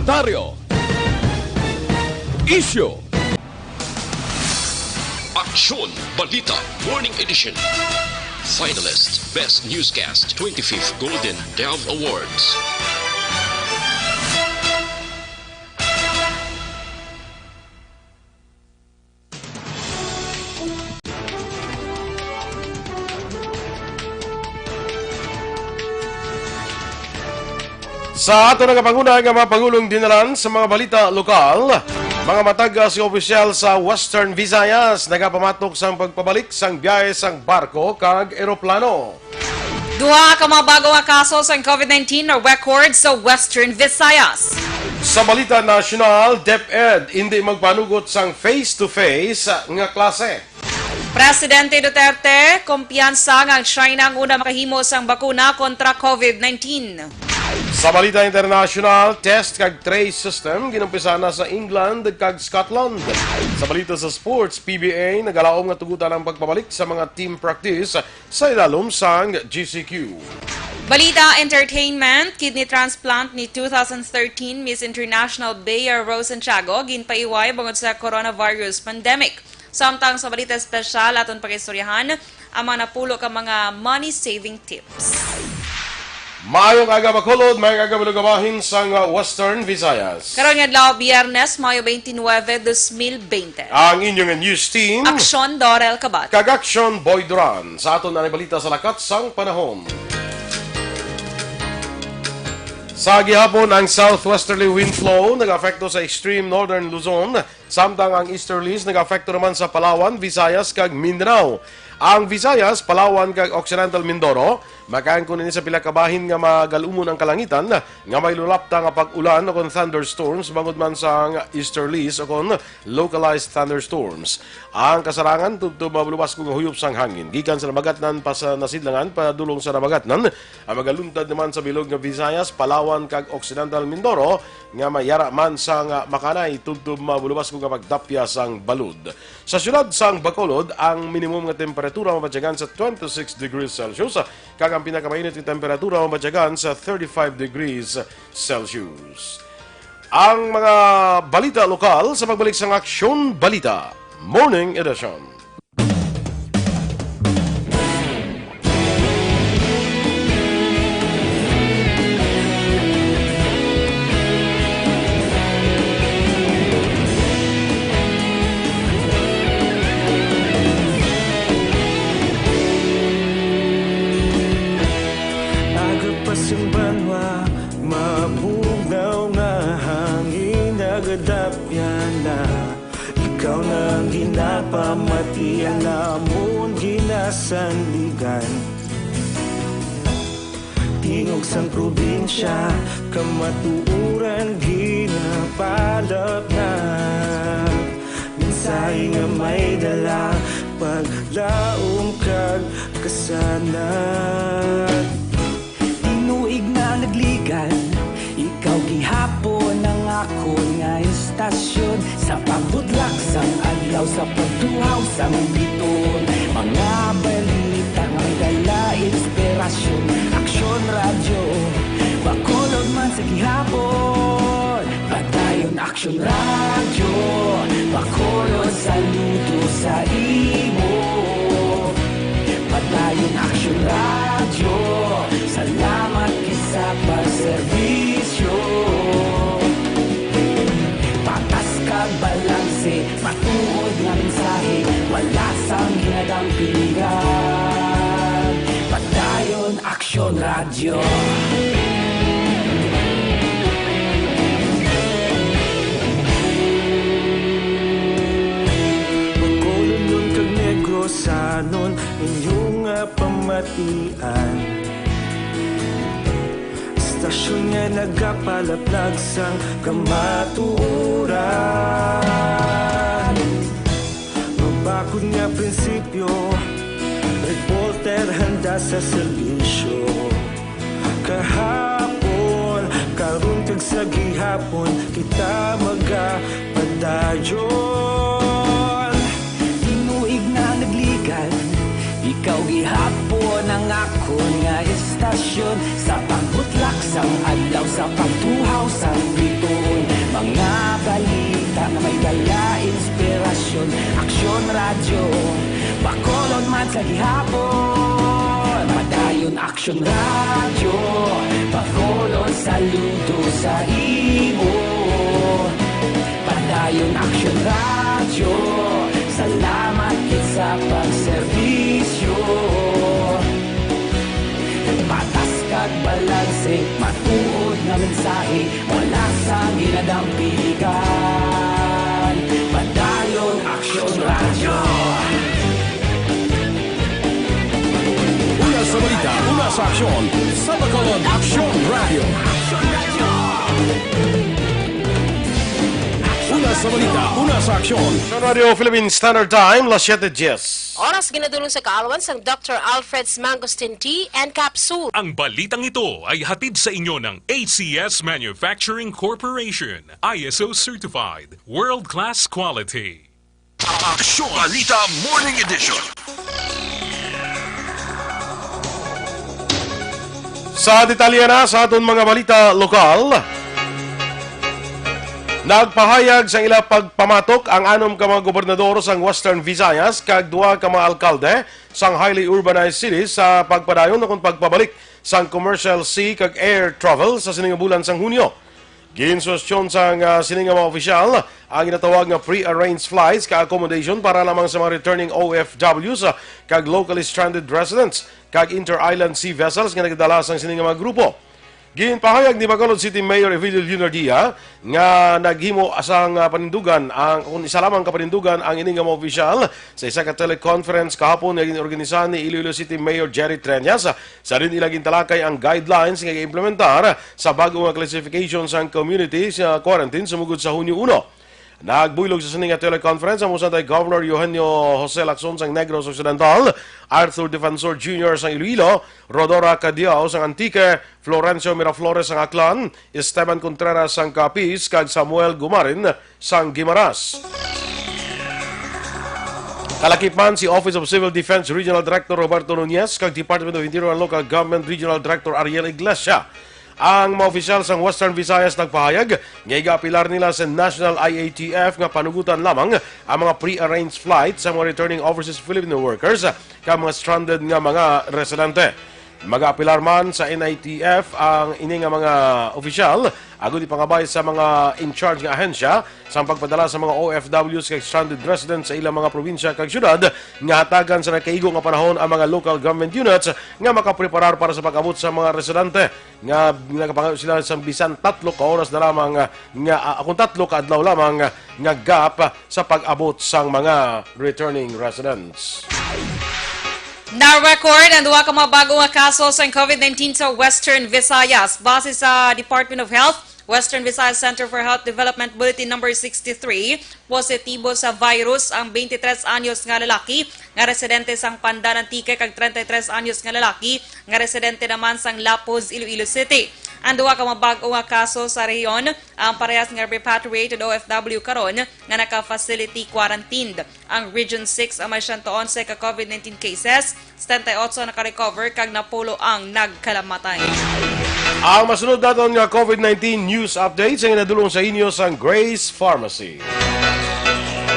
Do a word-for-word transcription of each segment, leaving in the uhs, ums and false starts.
Komentaryo. Isyu. Aksyon Balita Morning Edition. Finalist Best Newscast twenty-fifth Golden Dove Awards. Sa ato nagapanguna nga mga pangulong dinalan sa mga balita lokal, mga matag-as nga opisyal sa Western Visayas nagapamatok sang pagpabalik sang biyahe sang barko kag eroplano. Duha ka mga bago nga kaso sang COVID nineteen na record sa Western Visayas. Sa balita nasyonal, DepEd indi magpanugot sang face-to-face nga klase. Presidente Duterte, kumpiyansa nga ang China ang una makahimo sang bakuna kontra COVID nineteen. Sa balita internasyonal, test kag trace system ginumpisahan na sa England kag Scotland. Sa balita sa sports, P B A nagalaom nga tugutan ang pagpabalik sa mga team practice sa ilalom sang G C Q. Balita entertainment, kidney transplant ni two thousand thirteen Miss International Bea Rose Santiago ginpaiway bangod sa coronavirus pandemic. Samtang sa balita espesyal, aton pag-istoryahan ang mga napulo ka mga money-saving tips. Maayong aga, Bacolod. Maayong aga, mga kabahin sang, uh, Western Visayas. Karon nga adlaw, Biyernes, Mayo twenty-nine, dos mil bente. Ang inyong news team, Aksyon Dorel Kabat. Kag Aksyon Boy Duran. Sa aton na balita sa lakat sang panahon. Sa gihapon, ang southwesterly wind flow nag-apekto sa extreme northern Luzon, samtang ang easterlies nag-apekto naman sa Palawan, Visayas, kag Mindanao. Ang Visayas, Palawan, kag Occidental Mindoro, makaangkon ini sa pila ka bahin nga magalumon ang kalangitan nga may lulapta nga pag-ulan ukon thunderstorms bangod man sang easterlies ukon localized thunderstorms. Ang kasarangan tubtob mabalubasko nga huyop sang hangin gikan sa nabagatnan pa sa nasidlangan padulong sa nabagatnan. Ang magaluntad naman sa bilog nga Visayas, Palawan, kag Occidental Mindoro nga may yara man sang makanay tubtob mabalubasko nga pagdapya sang balod. Sa siyudad sang Bacolod, ang minimum nga temperatura mabatyagan sa twenty-six degrees Celsius, kag ang pinakamainit nga temperatura mabatyagan sa thirty-five degrees Celsius. Ang mga balita lokal sa pagbalik sang Aksyon Balita Morning Edition. Aga pa sang banwa, mabugnaw nga hangin nagadapyan na. Ikaw na ang ginapamatian, amon ginasandigan. Tingog sang probinsya, kamatuoran ginapalapnag. Mensahe nga may dala, paglaom kag kasanag. Tinuig na nagligad, ikaw gihapon ang akon nga estasyon. Sa pagbudlak sang adlaw, sa pagtuhaw sang bituon, mga balita nga dala inspirasyon. Aksyon Radyo, Bacolod man sa gihapon. Padayon Aksyon Radyo, Bacolod, saludo sa imo. Padayon Aksyon Radyo, salamat kay sa pagserbisyo. Patas kag balanse, matuod nga mensahe, wala sang ginadampingan. Padayon Aksyon Radyo. Bacolod kag Negrosanon, inyo nga pamatian. Estasyon nga nagapalaplag sang kamatuoran. Mabakod nga prinsipyo, reporter handa sa serbisyo. Kahapon, karon kag sa gihapon, kita magapadayon. Tinuig na nagligad, ikaw gihapon ang akon nga estasyon. Sa pagbutlak sang adlaw, sa pagtuhaw sang bituon, Nga may dala inspirasyon, Aksyon Radyo, Bacolod man sa gihapon. Padayon Aksyon Radyo, Bacolod saludo sa imo. Padayon Aksyon Radyo, salamat gid sa pagserbisyo. Patas kag balanse, matuod nga mensahe, wala sang ginadampigan. Padayon Aksyon Radyo. Una sa balita, una sa aksyon, sa Bacolod Aksyon Radio. Una sa balita, una sa aksyon. Sa Radio Philippine Standard Time, las siete diez. Oras ginadulong sa kaalwan sang Doctor Alfred's Mangosteen Tea and Capsule. Ang balitang ito ay hatid sa inyo ng A C S Manufacturing Corporation, I S O certified, world-class quality. Aksyon Balita Morning Edition. Sa detalye na sa aton mga balita lokal, nagpahayag sa ila pagpamatok ang anom ka mga gobernador sang Western Visayas kag duha ka mga alkalde sang highly urbanized cities sa pagpadayon ukon pagpabalik sang commercial sea kag air travel sa sini nga bulan sang Hunyo. Ginsuwestyon sang, ah, sini nga mga opisyal ang ginatawag nga pre-arranged flights ka accommodation para lamang sa mga returning O F Ws, ah, kag locally stranded residents kag inter-island sea vessels nga nagadala sang sini nga mga grupo. Ginpahayag ni Bacolod City Mayor Evelio Leonardia nga naghimo sang, ah, panindugan ang, kung isa lamang ka panindugan ang ini nga mga opisyal sa isa ka teleconference kahapon nga ginorganisahan ni Iloilo City Mayor Jerry Treñas, sa diin ila gintalakay ang guidelines nga i-implementar sa bag-o nga classification sang community sa quarantine sumugod sa Hunyo uno. Nagbuylog sa sini nga teleconference ang Musantay Governor Eugenio Jose Lacson sang Negros Occidental, Arthur Defensor Junior sang Iloilo, Rhodora Cadiao sang Antique, Florencio Miraflores sang Aklan, Esteban Contreras sang Capiz, kag Samuel Gumarin sang Guimaras. Kalakip man si Office of Civil Defense Regional Director Roberto Nunez kag Department of Interior and Local Government Regional Director Ariel Iglesia. Ang mga opisyal sang Western Visayas nagpahayag nga igaapilar nila sa National I A T F nga panugutan lamang ang mga pre-arranged flights sa mga returning overseas Filipino workers kag mga stranded nga mga residente. Magaapilar man sa N I T F ang ini nga mga opisyal agud ipangabay sa mga in charge nga ahensya sang pagpadala sa mga O F Ws kag stranded residents sa ilang mga probinsya kag syudad nga hatagan sa nagkaigo nga panahon ang mga local government units nga makapreparar para sa pag-abot sa mga residente nga nagapangayo sila sa bisan tatlo ka oras na lamang nga, ah, kung tatlo ka adlaw lamang nga gap sa pag-abot sang mga returning residents. Na-record ang duha ka mga bago nga kaso sa covid nineteen sa Western Visayas. Base sa Department of Health, Western Visayas Center for Health Development Bulletin Number sixty-three, positibo sa virus ang twenty-three anyos nga lalaki nga residente sang Pandan, Antique, kag treinta y tres anyos nga lalaki nga residente naman sang Lapuz, Iloilo City. Ang duha ka mga bag-o nga kaso sa rehiyon, ang parehas nga repatriated O F W karon nga naka-facility quarantined. Ang Region six ang may siyento onse ka covid nineteen cases, setenta y ocho naka-recover kag napulo ang nagkalamatay. Ang masunod naton nga covid nineteen news update sa ginadulong sa inyo sang Grace Pharmacy.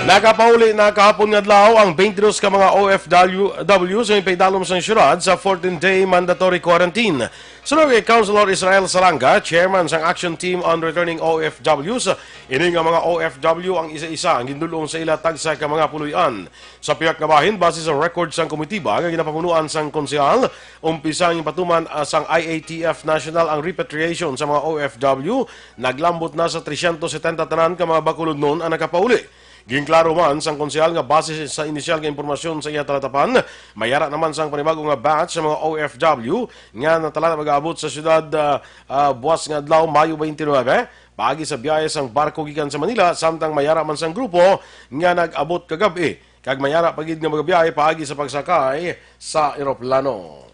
Nakapauli na kahapon nga adlaw ang twenty-two ka mga O F W sa may paidalom sang syudad sa fourteen-day mandatory quarantine. Suno kay Councilor Israel Salanga, chairman sang Action Team on Returning O F Ws, ini nga mga O F W ang isa-isa ang gindul-ong sa ila tagsa ka mga puloy-an. Sa pihak nga bahin, base sa record sang komitiba nga ginapamunuan sang konsehal, umpisa ang ipatuman, ah, sang I A T F National ang repatriation sa mga O F W. Naglambot na sa trescientos setenta tanan ka mga Bacolodnon ang nakapauli. Ginklaro man sang konsehal nga base sa inisyal nga impormasyon sa iya talatapan, may ara naman sang panibago nga batch sa mga O F W nga natalana mag-abot sa siyudad, ah, ah, buwas nga adlaw, Mayo twenty-nine, paagi sa biyahe sang barko gikan sa Manila, samtang may ara man sang grupo nga nag-abot kagab-i, kag may ara pa gid nga magabiyahe paagi sa pagsakay sa eroplano.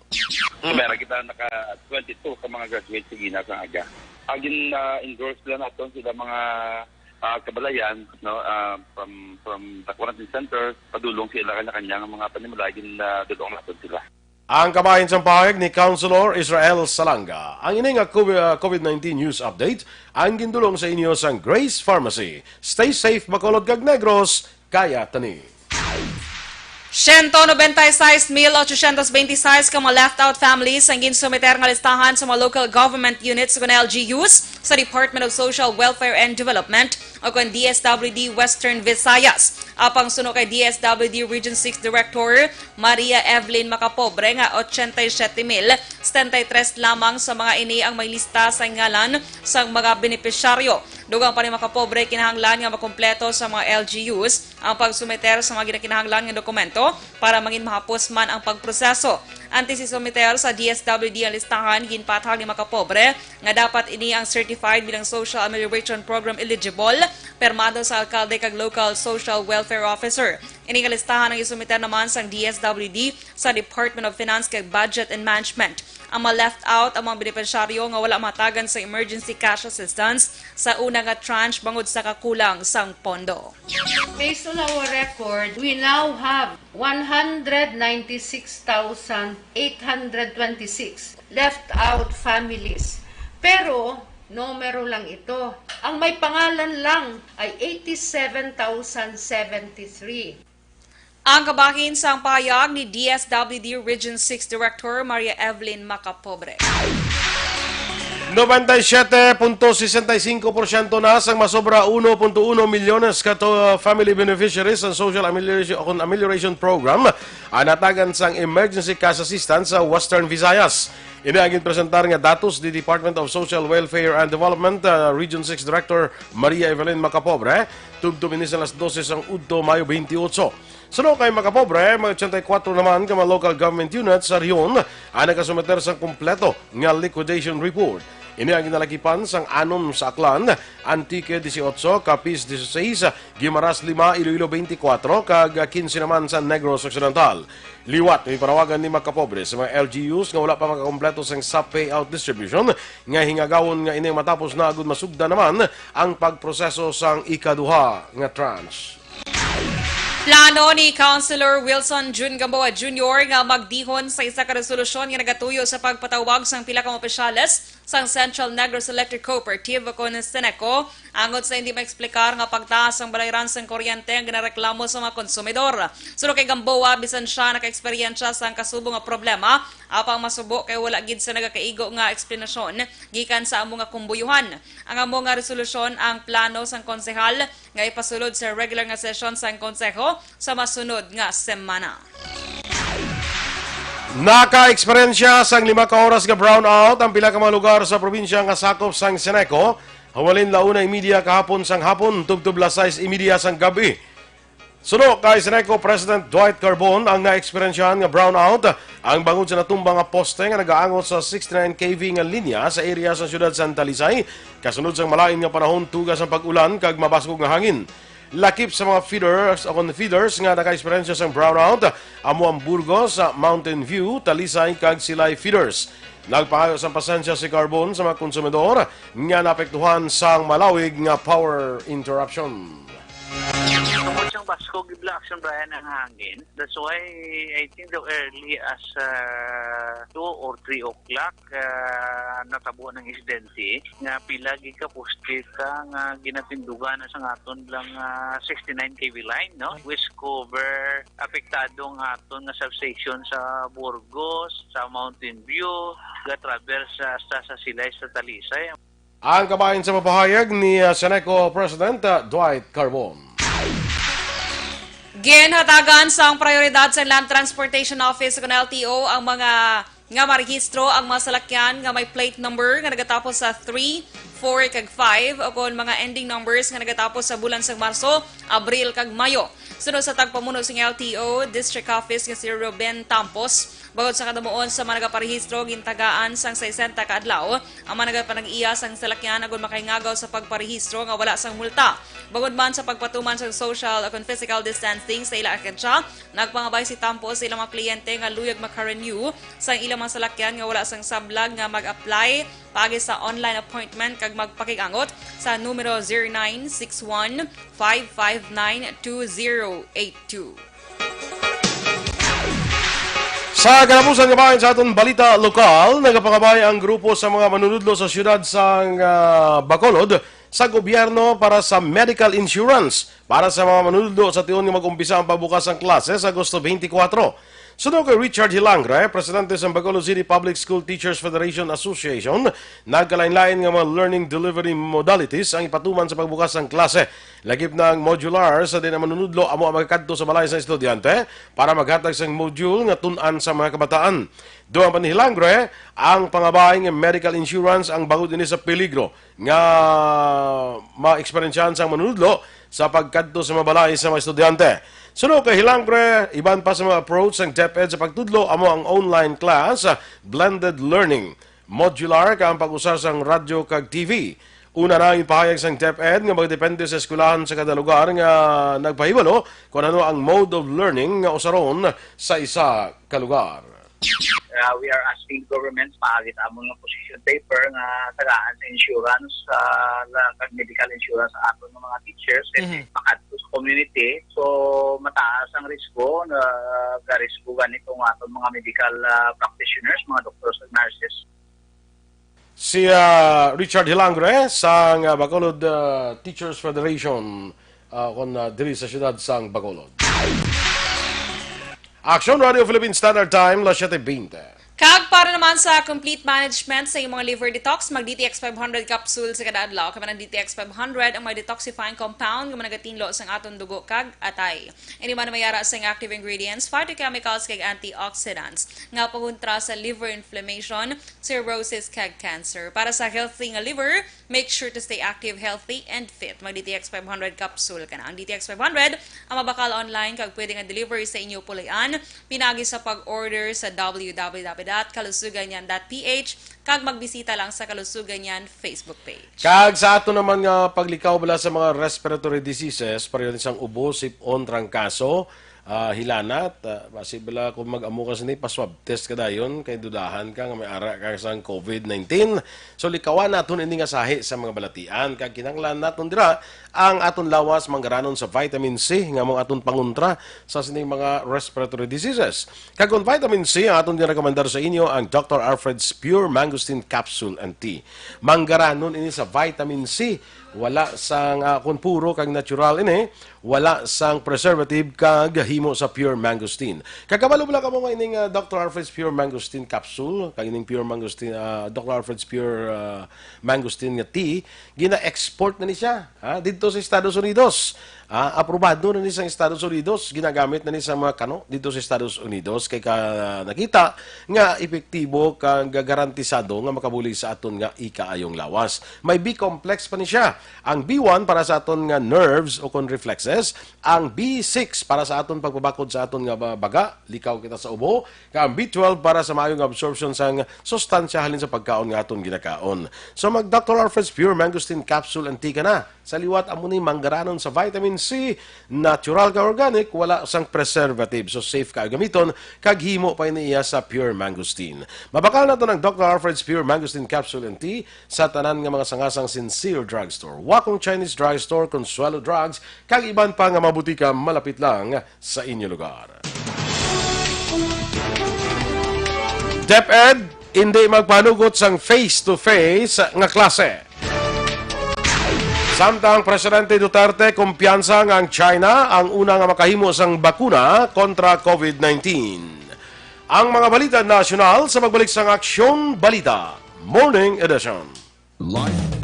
Meron kita naka twenty-two ka mga graduate sa Ginas ang aga. Agin, ah, endorse lang naton sila mga, ah, kabalayan, no, ah, from, from the quarantine center, padulong sila kanya-kanya nga mga panimalay, gin, ah, dulong naton sila. Ang kabahin sang pahayag ni Councilor Israel Salanga. Ang ini nga COVID, ah, COVID nineteen news update ang gindulong sa inyo sang Grace Pharmacy. Stay safe, Bacolod kag Negros, kaya tani. Siyento nobenta y seis mil ochocientos veintiseis ka mga left out families ang ginsumiter nga listahan sa mga local government units ug L G Us sa Department of Social Welfare and Development o kon D S W D Western Visayas. Apang suno kay D S W D Region six Director Maria Evelyn Macapobre nga ochenta y siete mil setenta y tres lamang sa mga ini ang may lista sa ngalan sang mga benepisyaryo. Dugang pa ni Macapobre, kinahanglan nga makumpleto sa mga L G Us ang pagsumiter sa mga ginakinahanglan nga dokumento para mangin mahapos man ang pagproseso. Antes isumiter sa D S W D ang listahan, ginpathag ni Macapobre nga dapat ini ang certified bilang Social Amelioration Program eligible, permado sa alkalde kag local social welfare officer. Ini nga listahan ang isumiter naman sang D S W D sa Department of Finance kag Budget and Management. Ang mga left out ang mga benepisyaryo nga wala matagan sa emergency cash assistance sa una nga tranche bangod sa kakulang sang pondo. Based on our record, we now have one hundred ninety-six thousand eight hundred twenty-six left out families. Pero numero lang ito. Ang may pangalan lang ay eighty-seven thousand seventy-three. Ang kabahin sang pahayag ni D S W D Region six Director Maria Evelyn Macapobre. Noventa y siete punto sesenta y cinco porsyento na sang masobra uno punto uno milyones ka to, uh, family beneficiaries sang Social Amelioration, o kon Amelioration Program ang natagan sang Emergency Cash Assistance sa Western Visayas. Ini ang ginpresentar nga datos ni Department of Social Welfare and Development, uh, Region six Director Maria Evelyn Macapobre, tubtob ini sa alas dose sang udto, Mayo twenty-eight. Suno kay Macapobre, may ochenta y kuwatro naman ka mga local government units sa rehiyon ang nakasumiter sang kompleto nga liquidation report. Ini ang ginalakipan sang anom sa Aklan, Antique dieciocho, Capiz dieciséis, Guimaras lima, Iloilo twenty-four, kag quince naman sa Negros Occidental. Liwat, ipanawagan ni Macapobre sa mga L G Us nga wala pa makakompleto sang sap payout distribution nga hingagawon nga ini matapos na agud masugda naman ang pagproseso sang ikaduha nga tranche. Plano ni Councilor Wilson Jun Gamboa Junior nga magdihon sa isa ka resolusyon nga nagatuyo sa pagpatawag sang pila ka mga opisyales sang Central Negros Electric Cooperative o kon CENECO, angot sa hindi maeksplikar nga pagtaas sang balayran sang kuryente ang ginareklamo sa mga konsumidor. Suno kay Gamboa, bisan sia nakaeksperyensya sang kasubo nga problema, apang masubo kay wala gid sa nagakaigo nga eksplanasyon gikan sa amo nga kumbuyuhan. Ang amo nga resolusyon ang plano sang konsehal nga ipasulod sa regular nga sesyon sang konseho sa masunod nga semana. Naka-eksperyensya sang lima ka oras nga brownout ang pila ka mga lugar sa probinsya nga sakop sang CENECO, halin la una y media kahapon sang hapon tubtob las sais y media sang gab-i. Suno kay CENECO President Dwight Carbon, ang naeksperyensyahan nga brownout ang bangod sa natumba nga poste nga nagaangot sa sixty-nine K V nga linya sa area sa siyudad sa Talisay, kasunod sang malain nga panahon, tuga sang pag-ulan kag mabasog nga hangin. Lakip sa mga feeders o kon feeders nga nakaeksperyensya sang brownout, amo ang Burgos, Mountain View, Talisay, kag Silay feeders. Nagpangayo sang pasensya si Carbon sa mga konsumidor nga naapektuhan sang malawig nga power interruption. Tungod sang baskog, gibla action, Brian, ang hangin. That's why I think the early as, uh, two or three o'clock, uh, natabo ng insidente nga pila gid ka poste ka nga ginatindugan na sa aton lang, uh, sixty-nine K V line, no? Which cover apektado ang aton nga substation sa Burgos, sa Mountain View, ga-traverse hasta sa Silay, sa Talisay. Ang kabahin sa pagpahayag ni, ah, CENECO President, ah, Dwight Carbon. Ginhatagan sang prioridad sa Land Transportation Office o L T O ang mga nga marehistro ang mga salakyan nga may plate number nga nagatapos sa three, four, kag five, o kon mga ending numbers nga nagatapos sa bulan sang Marso, Abril, kag Mayo. Suno sa tagpamuno sing L T O District Office nga si Ruben Tampos, bangod sa kadamuon sa mga nagaparehistro, gintagaan sang sesenta ka adlaw ang mga nagapanag-iya sang salakyan agud makahingagaw sa pagparehistro nga wala sang multa. Bangod man sa pagpatuman sang social o kon physical distancing sa ila ahensya, nagpangabay si Tampos sa ilang mga kliyente nga luyag maka-renew sang ilang mga salakyan nga wala sang sablag nga mag-apply paagi sa online appointment kag magpakig-angot sa numero zero nine six one five five nine two zero eight two. Sa kalapusan nga bahin sa aton balita lokal, nagapangabay ang grupo sa mga manunudlo sa siyudad sang, ah, Bacolod sa gobyerno para sa medical insurance para sa mga manunudlo sa tion nga mag-umpisa ang pagbukas sang klase sa Agosto twenty-four. Suno kay Richard Hilangre, presidente sang Bacolod City Public School Teachers Federation Association, nagkalain-lain nga mga learning delivery modalities ang ipatuman sa pagbukas sang klase. Lakip na ang modular, sa diin ang manunudlo amo ang magakadto sa balay sa estudyante para maghatag sang module nga tun-an sa mga kabataan. Dugang pa ni Hilangre, ang pangabay nga medical insurance ang bangod ini sa peligro nga maeksperiensyahan sang manunudlo sa pagkadto sa mga balay sa mga estudyante. Suno kay Hilangre, iban pa sa mga approach sang DepEd sa pagtudlo amo ang online class, blended learning, modular, kag ang pag-usar sang radyo kag T V. Una na ang ipahayag sang DepEd nga magdepende sa eskwelahan sa kada lugar nga nagpahibalo kon ano ang mode of learning nga usaron sa isa ka lugar. Uh, we are asking government paagi sa amon nga position paper nga tagaan sa insurance, uh, la-, kag medical insurance sa aton nga mga teachers, kay Mhm. makadto sa community. So, mataas ang risgo, na ga-risgo gani kung aton mga medical, uh, practitioners, mga doctors ug nurses. Si, ah, Richard Hilangre sang, ah, Bacolod, ah, Teachers Federation, ah, kon, ah, diri sa siyudad sang Bacolod. Action Radio Philippine Standard Time, las siete veinte. Kag para naman sa complete management sa imong liver detox, mag D T X five hundred capsule sa kada adlaw. Kay man ang D T X five hundred ang may detoxifying compound nga managatindog sang aton dugo kag atay. Ini man mayara sang active ingredients, phytochemicals kag antioxidants nga pangontra sa liver inflammation, cirrhosis kag cancer. Para sa healthy nga liver, make sure to stay active, healthy, and fit. Mag D T X five hundred capsule ka na. Ang D T X five hundred ang mabakal online kag pwede nga delivery sa inyo puloy-an pinagi sa pag-order sa w w w dot kalusuganyan dot p h kag magbisita lang sa Kalusugan Yan Facebook page. Kag sa ato naman nga paglikaw bala sa mga respiratory diseases, pareho ni sang ubo, sip-on, trangkaso, ah, hilanat, ah, basi bala kung mag-amo ka sini, pa-swab test ka dayon, kay dudahan ka nga may ara ka sang covid nineteen. So, likawan naton ini nga sahi sa mga balatian, kag kinahanglan naton dira ang aton lawas manggaranon sa vitamin C nga amo aton pangontra sa sining mga respiratory diseases. Kag kon vitamin C ang aton ginarekomendar sa inyo, ang Doctor Alfred's Pure Mangosteen Capsule and Tea. Manggaranon ini sa vitamin C. Wala sang, ah, kon puro kag natural ini, wala sang preservative kag himo sa pure mangosteen. Kag kabalo bala kamo nga ining, ah, Doctor Alfred's Pure Mangosteen Capsule, kag ining Pure Mangosteen, ah, Doctor Alfred's Pure, ah, Mangosteen nga tea, gina-export na ni siya, ha, didto sa Estados Unidos. Ah, aprobado na ni sa Estados Unidos, ginagamit na ni sa mga kano didto sa Estados Unidos. Kay ka nakita nga epektibo kag garantisado nga makabulig sa aton nga ikaayong lawas. May B complex pa ni siya. Ang B one para sa aton nga nerves o kon reflexes, ang B six para sa aton pagpabakod sa aton nga ba-, baga, likaw kita sa ubo, kag ang B twelve para sa maayong absorption sang sustansya halin sa pagkaon nga aton ginakaon. So, mag Doctor Alfred's Pure Mangosteen Capsule and Tea ka na. Sa liwat, amo ni manggaranon sa vitamin C, natural ka organic, wala sang preservative. So, safe ka gamiton, kag himo pa ini iya sa Pure Mangosteen. Mabakal naton ang Doctor Alfred's Pure Mangosteen Capsule and Tea sa tanan nga mga sangasang Sincere Drugstore, Wacom Chinese Drugstore, Consuelo Drugs, kag iban pa nga mga butika malapit lang sa inyo lugar. DepEd, hindi magpanugot sang face-to-face nga klase. Samtang Presidente Duterte kumpiyansa nga ang China ang una nga makahimo sang bakuna kontra covid nineteen. Ang mga balita nasyonal sa pagbalik sang Aksyon Balita Morning Edition. Live.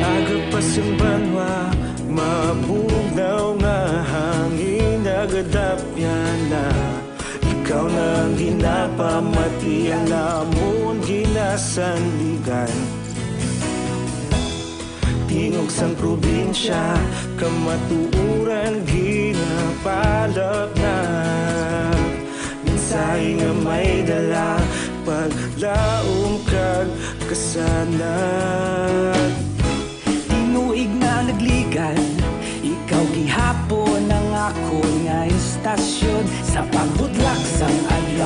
Aga pa sang banwa, mabugnaw nga hangin nagadapyan na. Ikaw na ang ginapamati, ang amon ginasandigan. Tingog sang probinsya, kamatuoran ginapalapnap. Mensahe nga may dala, paglaom kag kasanag. Tinuig na nagligad, ikaw gihapon ang akon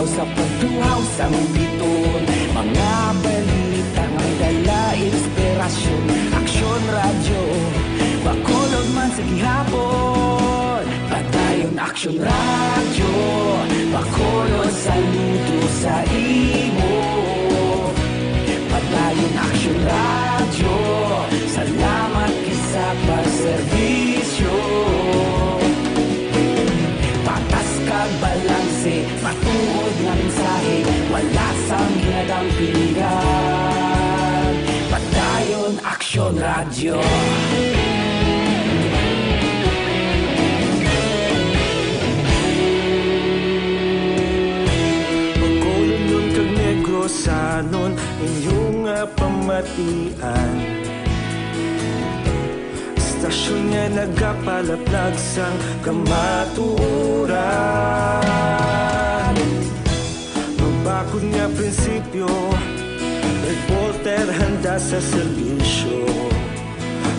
Sa pagtuhaw sang biton, mga balita nga may dala inspirasyon. Aksyon Radyo, Bacolod man sa gihapon. Padayon Aksyon Radyo, Bacolod saludo sa imo. Padayon Aksyon Radyo, salamat gid sa pagserbisyo. Patas kag balanse, matuod nga mensahe, wala sang ginadampingan. Padayon Aksyon Radyo. Bacolodnon kag Negrosanon, inyo nga pamatian. Istasyon nga nagapalaplag sang kamatuoran. Mabakod nga prinsipyo, reporter handa sa serbisyo.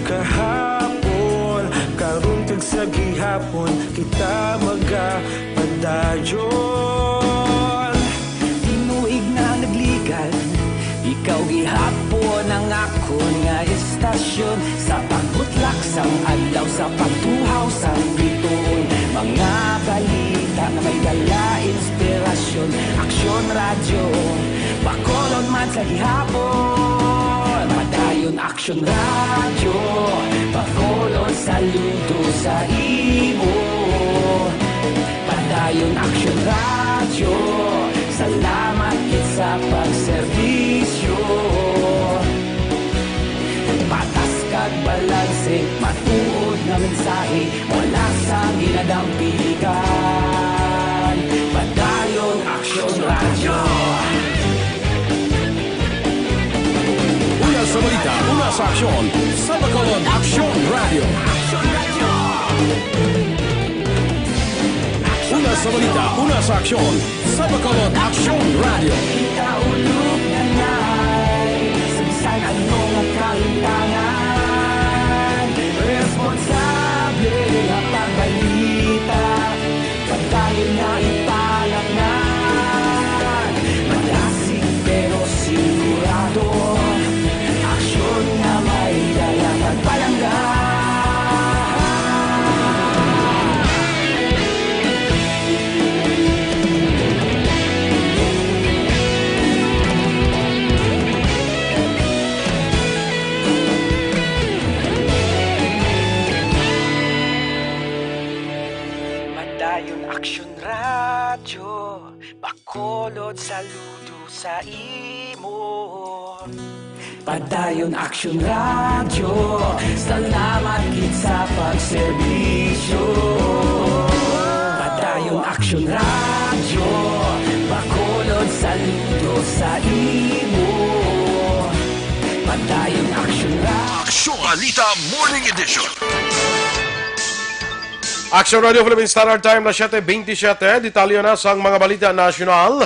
Kahapon, karon kag sa gihapon, kita magapadayon. Tinuig na nagligad, ikaw gihapon ang akon nga istasyon. Sa pagbutlak sang adlaw, sa pagtuhaw sang bituon, mga balita nga may dala inspirasyon. Aksyon Radyo, Bacolod man sa gihapon. Padayon Aksyon Radyo, Bacolod saludo sa imo. Padayon Aksyon Radyo, salamat gid sa pagserbisyo. Patas kag balanse, matuod nga mensahe, wala sang ginadampingan. Padayon Aksyon Radyo. Una sa balita, una sa aksyon, sa Bacolod Aksyon Radyo. Una sa balita, una sa aksyon, sa Bacolod Aksyon Radyo. Kita ulog na nay, sa bisan ano nga kahintangan, responsable nga pagbalita. Padayon na ipalatnan, madasig pero sigurado. Aksyon nga may dala kag palangga. Padayon Aksyon Radyo, Bacolod saludo sa imo. Padayon Aksyon Radyo, salamat gid sa pagserbisyo. Padayon Aksyon Radyo, Bacolod saludo sa imo. Padayon Aksyon Radyo. Aksyon Balita Morning Edition. Action Radio Philippine Standard Time na siyete bentisiete. Detalye na sang mga balita nasyonal.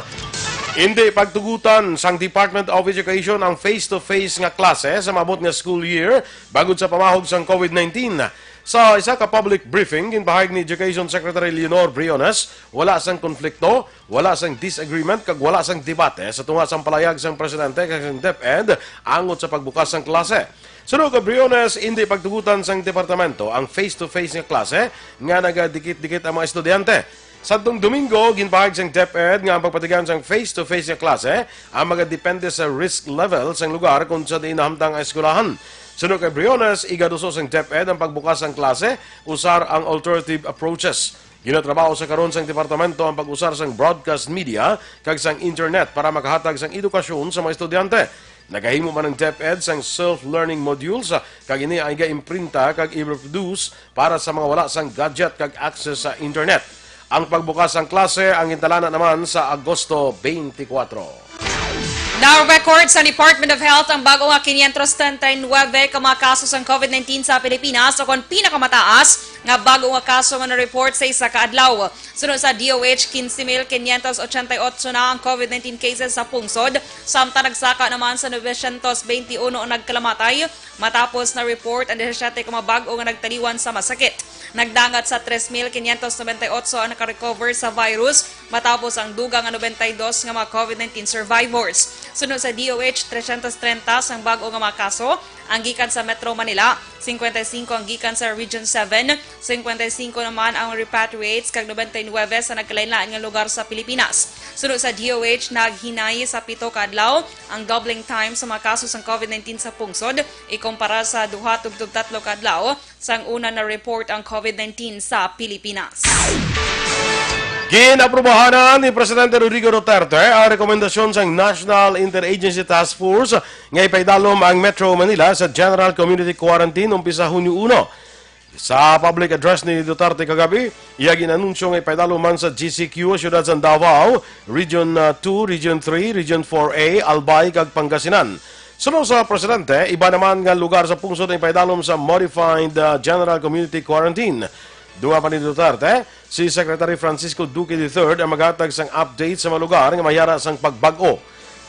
Indi pagtugutan sang Department of Education ang face-to-face nga klase sa maabot nga school year bangod sa pamahog sang COVID nineteen. Sa isa ka public briefing, ginpahayag ni Education Secretary Leonor Briones, wala sang konflikto, wala sang disagreement, kag wala sang debate sa tunga sang palayag sang presidente kag sang DepEd angot sa pagbukas sang klase. Suno kay Briones, indi pagtugutan sang departamento ang face-to-face nga klase nga nagadikit-dikit ang mga estudyante. Sadtong Domingo, ginpahayag sang DepEd nga ang pagpatigan sang face-to-face nga klase ang magadepende sa risk level sang lugar kung sa diin nahamtang ang eskwelahan. Suno kay Briones, igaduso sang DepEd ang pagbukas sang klase, usar ang alternative approaches. Ginatrabaho sa karon sang departamento ang pag-usar sang broadcast media kag sang internet para makahatag sang edukasyon sa mga estudyante. Nagahimo man ang DepEd sang self-learning modules, ah, kag ini ang iga-imprinta kag i-reproduce para sa mga wala sang gadget kag access sa internet. Ang pagbukas sang klase ang gintalana naman sa Agosto twenty-four. Na-record sa Department of Health ang bag-o nga quinientos treinta y nueve ka mga kaso sang COVID nineteen sa Pilipinas, ukon pinakamataas nga bag-o nga kaso nga na-report sa isa ka adlaw. Suno sa D O H, quince mil quinientos ochenta y ocho na ang COVID nineteen cases sa pungsod, samtang nagsaka naman sa novecientos veintiuno ang nagkalamatay, matapos na-report ang disisiete ka mga bag-o nga nagtaliwan sa masakit. Nagdangat sa tres mil quinientos noventa y ocho ang nakarecover sa virus, matapos ang dugang nga noventa y dos nga mga COVID nineteen survivors. Suno sa D O H, trescientos treinta sang bag-o nga mga kaso ang gikan sa Metro Manila, cincuenta y cinco ang gikan sa Region seven, cincuenta y cinco naman ang repatriates, kag noventa y nuebe sa nagkalain-lain nga lugar sa Pilipinas. Suno sa D O H, naghinay sa pito ka adlaw ang doubling time sa mga kaso sang COVID nineteen sa pungsod, ikumpara sa duha tubtob tatlo ka adlaw sang una na-report ang COVID nineteen sa Pilipinas. Ginaprobahanan ni Presidente Rodrigo Duterte ang rekomendasyon sang National Interagency Task Force nga ipaidalom ang Metro Manila sa General Community Quarantine umpisa Hunyo uno. Sa public address ni Duterte kagabi, iya gin-anunsyo nga ipaidalom man sa G C Q ang siyudad sa Davao, Region, ah, two, Region three, Region four A, Albay, kag Pangasinan. Suno sa presidente, iba naman nga lugar sa pungsod ang ipaidalom sa Modified, ah, General Community Quarantine. Dugang pa ni Duterte, si Secretary Francisco Duque the third ang maghatag sang update sa mga lugar nga mayara sang pagbag-o.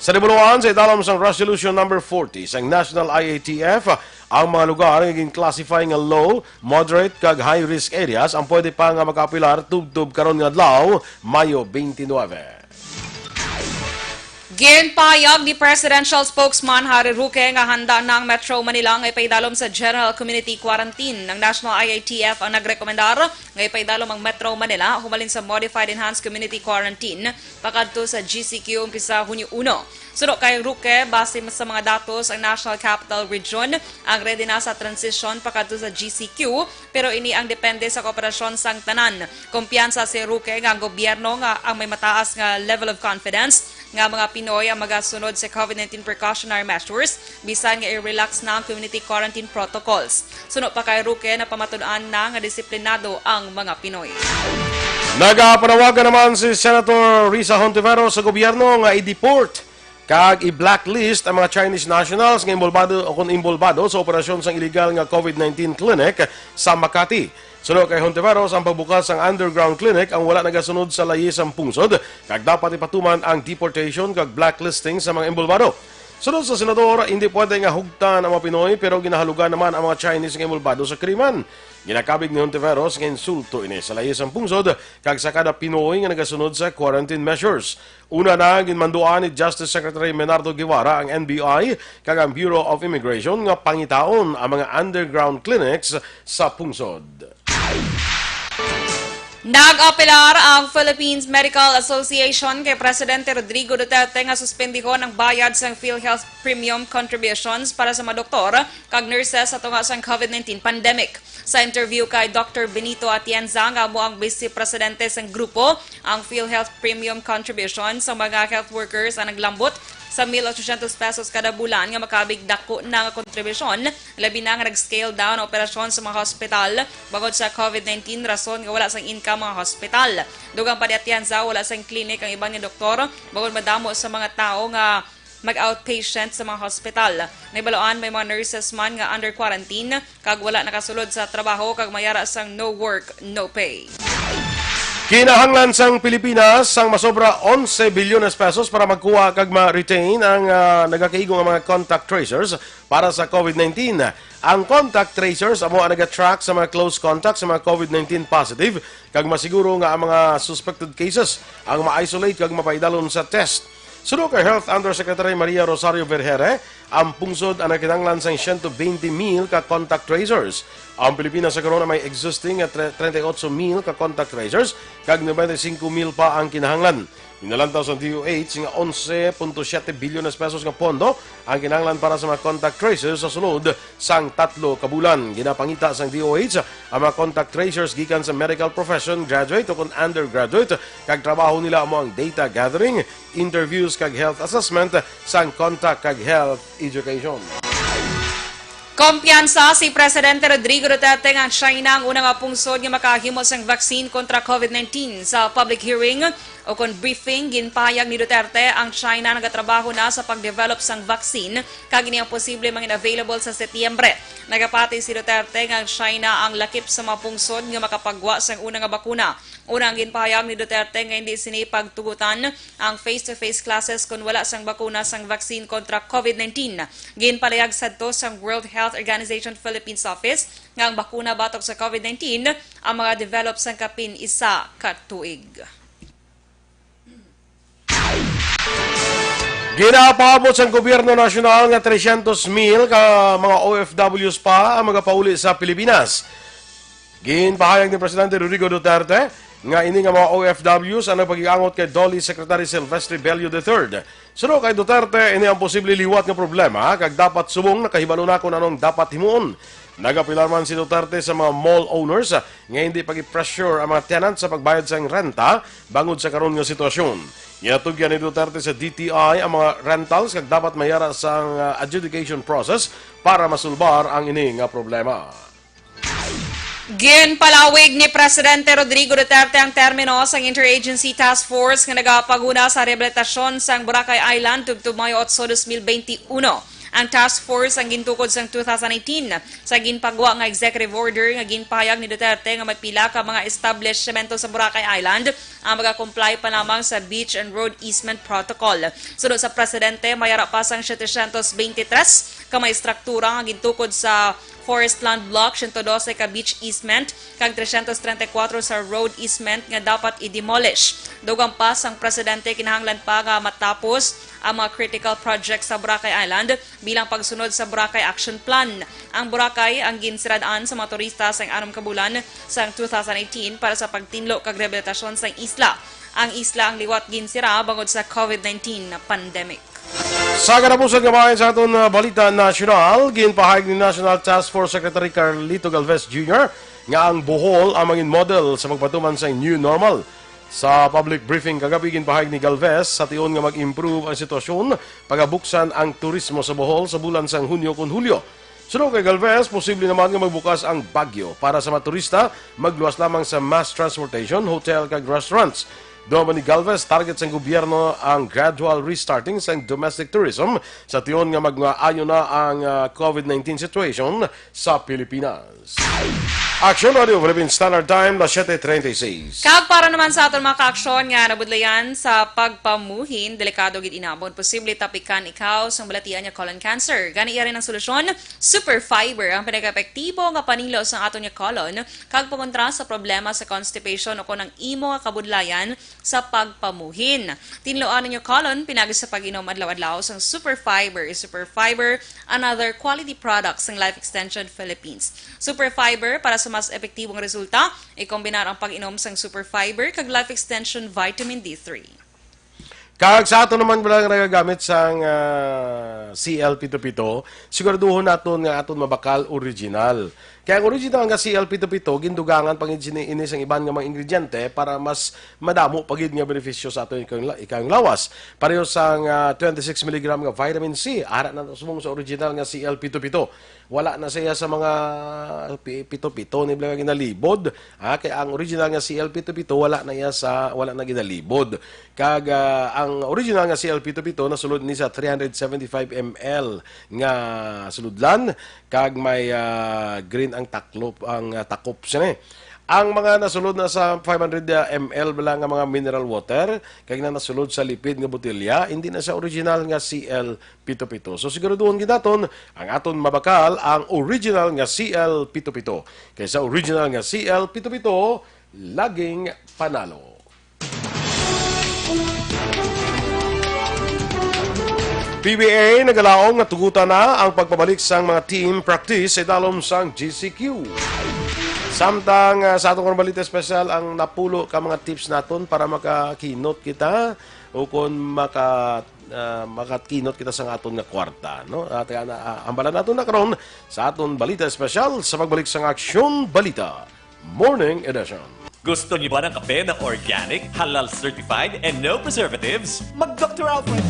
Sa Dibuluan, sa idalom sang Resolution Number forty sang National I A T F, ang mga lugar nga gin-classify nga low, moderate, kag high-risk areas ang pwede pa nga makaapilar tubtob karon nga adlaw, Mayo twenty-nine. Ginpahayag ni Presidential Spokesman Harry Roque nga handa na ang Metro Manila nga ipaidalom sa General Community Quarantine. Ang National I A T F ang nagrekomendar nga ipaidalom ang Metro Manila humalin sa Modified Enhanced Community Quarantine pakadto sa G C Q umpisa Hunyo uno. Suno kay Roque, base sa mga datos, ang National Capital Region ang ready na sa transition pakadto sa G C Q, pero ini ang depende sa kooperasyon sang tanan. Kumpiyansa si Roque nga ang gobyerno nga ang may mataas nga level of confidence nga mga Pinoy ang magasunod sa COVID nineteen precautionary measures, bisan nga i-relax na ang community quarantine protocols. Suno pa kay Roque, napamatud-an na nga disiplinado ang mga Pinoy. Nagapanawagan naman si Senator Risa Hontiveros sa gobyerno nga i-deport kag i-blacklist ang mga Chinese nationals nga involbado o kon involbado sa operasyon sang illegal nga COVID nineteen clinic sa Makati. Suno kay Hontiveros, ang pagbukas sang underground clinic ang wala nagasunod sa layi sang pungsod, kag dapat ipatuman ang deportation kag blacklisting sa mga involbado. Sunod sa senador, hindi pwede nga hugtan ang mga Pinoy, pero ginahalugan naman ang mga Chinese nga involbado sa krimen. Ginakabig ni Hontiveros nga insulto ini sa layi sang pungsod kag sa kada Pinoy nga nagasunod sa quarantine measures. Una na, ginmanduan ni Justice Secretary Menardo Guevara ang N B I kag ang Bureau of Immigration nga pangitaon ang mga underground clinics sa pungsod. Nag-apelar ang Philippines Medical Association kay Presidente Rodrigo Duterte nga suspendihon ang bayad sang PhilHealth premium contributions para sa mga doktor kag nurses sa tunga sang COVID nineteen pandemic. Sa interview kay Doctor Benito Atienza, nga amo ang vice presidente sang grupo, ang PhilHealth premium contribution sa mga health workers ang naglambot sa mil ochocientos pesos kada bulan, nga makabig dako na nga kontribusyon, labi na nga nag-scale down ang operasyon sa mga hospital bangod sa COVID nineteen, rason nga wala sang income mga hospital. Dugang pa ni Atienza, wala sang clinic ang iban nga doktor bangod madamo sa mga tawo nga mag-outpatient sa mga hospital. Nabaloan, may mga nurses man nga under quarantine kag wala nakasulod sa trabaho kag mayara sang no work, no pay. Kinahanglan sang Pilipinas sang masobra onse bilyones pesos para magkuha kag ma-retain ang, ah, nagakaigo nga mga contact tracers para sa COVID nineteen. Ang contact tracers amo ang nagatrack sa mga close contact sa mga COVID nineteen positive kag masiguro nga ang mga suspected cases ang ma-isolate kag mapaidalom sa test. Suno kay Health Undersecretary Maria Rosario Vergeire, ang pungsod ang nagkinahanglan sang siyento bente mil ka contact tracers. Ang Pilipinas sa karon may existing nga tre-, treinta y ocho mil ka contact tracers, kag noventa y cinco mil pa ang kinahanglan. Ginalantaw sang D O H nga onse punto siyete bilyones pesos nga pondo ang kinahanglan para sa mga contact tracers sa sulod sang tatlo ka bulan. Ginapangita sang D O H ang mga contact tracers gikan sa medical profession, graduate o kon undergraduate, kag trabaho nila amo ang data gathering, interviews kag health assessment sang contact kag health education. Kumpiyansa si Presidente Rodrigo Duterte nga ang China ang unang mapungsod nga makahimo sang vaccine kontra COVID nineteen. Sa public hearing o kon briefing, ginpahayag ni Duterte ang China nagatrabaho na sa pagdevelop sang vaccine kag ini ang posible mangin available sa Setyembre. Nagapati si Duterte nga ang China ang lakip sa mapungsod nga makapagwa sang una nga bakuna. Una ang ginpahayag ni Duterte nga hindi sini pagtugutan ang face-to-face classes kon wala sang bakuna sang vaccine kontra COVID nineteen. Ginpalayag sadto sang World Health Organization Philippines Office nga ang bakuna batok sa COVID nineteen ang mga develop sang kapin isa ka tuig. Ginapaabot sang gobyerno nasyonal nga tresyentos mil ka mga O F Ws pa ang magapauli sa Pilipinas. Ginpahayag ni Presidente Rodrigo Duterte nga ini nga mga O F Ws ang nagpagiangot kay DOLE Secretary Silvestre Bello the third. Suno kay Duterte, ini ang posible liwat nga problema, kag dapat subong nakahibalo na kung anong dapat himuon. Nagapilar man si Duterte sa mga mall owners nga hindi pag-pressure ang mga tenant sa pagbayad sang renta bangod sa karon nga sitwasyon. Ginatugyan ni Duterte sa D T I ang mga rentals kag dapat mayara sang, ah, adjudication process para masulbar ang ini nga problema. Ginpalawig ni Presidente Rodrigo Duterte ang termino sang Interagency Task Force nga nagapaguna sa rehabilitasyon sang Boracay Island tubtob Mayo otso, dos mil benti uno. Ang task force ang gintukod sang two thousand eighteen sa ginpagwa nga executive order nga ginpahayag ni Duterte nga may pila ka mga establishmento sa Boracay Island ang magakomply pa lamang sa beach and road easement protocol. Suno sa presidente, may ara pa sang setecientos beintitrés ka mga estruktura nga gintukod sa forest land block, siyento dose ka beach easement, kag tresyentos treinta y cuatro sa road easement nga dapat i-demolish. Dugang pa sang presidente, kinahanglan pa nga matapos ang mga critical projects sa Boracay Island bilang pagsunod sa Boracay Action Plan. Ang Boracay ang ginsirad-an sa mga turista sang anom ka bulan sang two thousand eighteen para sa pagtinlo kag rehabilitasyon sang isla. Ang isla ang liwat ginsira bangod sa COVID nineteen pandemic. Sa katapusan nga bahin sa aton, uh, balita nasyonal, ginpahayag ni National Task Force Secretary Carlito Galvez Junior nga ang Bohol ang mangin model sa pagpatuman sa new normal. Sa public briefing kagabi, ginpahayag ni Galvez sa tion nga mag-improve ang sitwasyon pagabuksan ang turismo sa Bohol sa bulan sang Hunyo kon Hulyo. Suno kay Galvez, posible naman nga magbukas ang Baguio para sa mga turista, magluwas lamang sa mass transportation, hotel kag restaurants. Duman ni Galvez, target sang gobyerno ang gradual restarting sang domestic tourism sa tion nga magmaayo na ang, ah, COVID nineteen situation sa Pilipinas. Action Radio Philippine Standard Time, las siete treinta y seis. Kag para naman sa aton mga kaaksyon nga nabudlayan sa pagpamuhin, delikado gid inabon, posible tapikan ikaw sang balatian nga colon cancer. Gani, iya rin ang solusyon, Super Fiber ang pinakaepektibo nga paninlo sa aton nga colon kag pangontra sa problema sa constipation o kon ang imo nga kabudlayan sa pagpamuhin. Tinluan ninyo colon pinagi sa pag-inom adlaw-adlaw sang Super Fiber. Super Fiber, another quality product sang Life Extension Philippines. Super Fiber, para sa mas epektibong resulta, ikombinar ang pag-inom sang Super Fiber kag Life Extension Vitamin D three. Kag sa aton naman wala nga nagagamit sang, ah, C L pito pito, siguraduhon naton nga aton mabakal original. Kay ang original nga C L pito pito, gindugangan pa gid sini ini sang iban nga mga ingrediente para mas madamo pa gid nga benepisyo sa aton ikang, ikang lawas. Pareho sang, ah, twenty-six milligram nga vitamin C, ara na subong sa original nga C L pito pito. Wala na siya sa mga pi-, pito-pito ni bala nga ginalibod. Ah, kay ang original nga C L pito pito wala na iya sa, wala na ginalibod. Kag, ah, ang original nga C L pito pito nasulod ni sa three hundred seventy-five M L nga sulodlan, kag may, ah, green ang taklop, ang, ah, takop siya ni. Ang mga nasulod na sa five hundred, ah, M L bala nga mga mineral water, kag na nasulod sa lipid nga botelya, hindi na siya original nga C L pito pito. So, siguraduhon gid naton ang aton mabakal ang original nga C L pito pito. Kay sa original nga C L pito pito, laging panalo. P B A nagalaom nga tugutan na ang pagpabalik sang mga team practice sa idalom sang G C Q. Samtang, ah, sa atong balita espesyal, ang napulo ka mga tips naton para makakinot kita o kon maka-, ah, makakinot kita sa aton nga kwarta, no? At, ah, na, ah, hambalan naton na karon sa aton balita espesyal sa pagbalik sang Aksyon Balita Morning Edition. Gusto niyo ba ng kape na organic, halal certified, and no preservatives? Mag Doctor Alfred.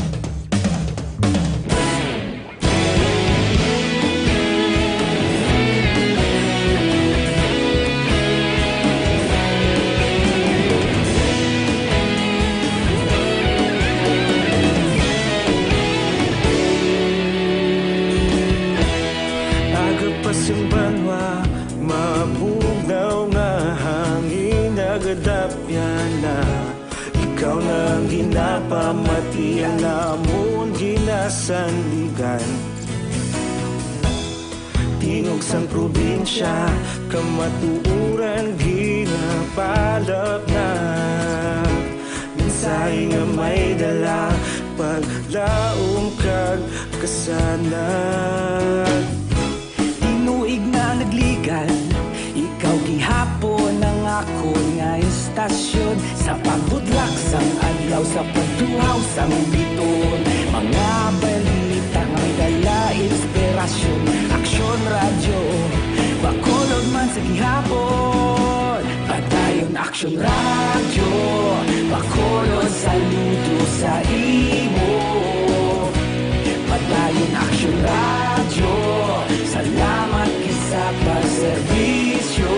Sa banwa, mabugnaw nga hangin nagadapya na. Ikaw na ang ginapamati, ang amon ginasandigan. Tingog sang probinsya, kamatuoran ginapalapnag. Mensahe nga may dala, paglaom kag kasanag. Tinuig na nagligan, ikaw gihapon ang akon nga istasyon. Sa pagbudlak sang adlaw, sa pagtuhaw sang biton, mga balita nga may dala inspirasyon. Aksyon Radyo, Bacolod man sa gihapon. Padayon Aksyon Radyo, Bacolod, saludo sa imo. Padayon Aksyon Radyo, salamat kis sa pagserbisyo.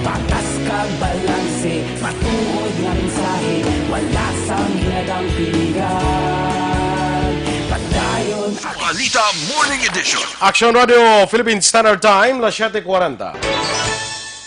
Patas kag balanse, matuod nga mensahe, wala sang hinadampingan. Padayon Balita Morning Edition. Action Radio Philippine Standard Time, las siete cuarenta.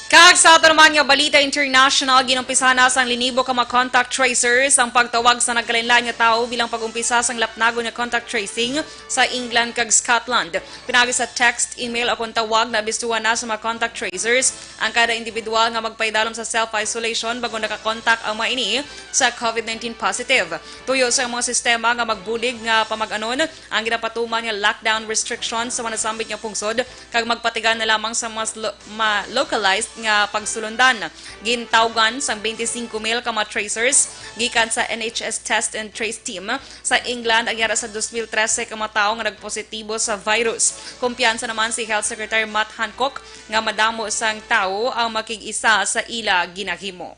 Kag sa ato naman nga balita international, ginumpisahan na sang linibo ka mga contact tracers ang pagtawag sa nagkalainlain nga tawo bilang pag-umpisa sang lapnagon nga contact tracing sa England kag Scotland. Pinaagi sa text, email, o kon tawag, naabistuhan na sa mga contact tracers ang kada individual nga magpaidalom sa self-isolation bag-o nakakontak ang mga ini sa COVID nineteen positive. Tuyo sa mga sistema nga magbulig nga pamag-anon ang ginapatuman nga lockdown restrictions sa mga nasambit nga pungsod, kag magpatigal na lamang sa mas lo-, ma-, localized nga pagsulundan. Gintawgan sang twenty-five mil ka mga tracers gikan sa N H S Test and Trace Team sa England ang yara sa dos mil trese ka mga tawo nga nagpositibo sa virus. Kumpiyansa naman si Health Secretary Matt Hancock nga madamo sang tawo ang makig-isa sa ila ginahimo.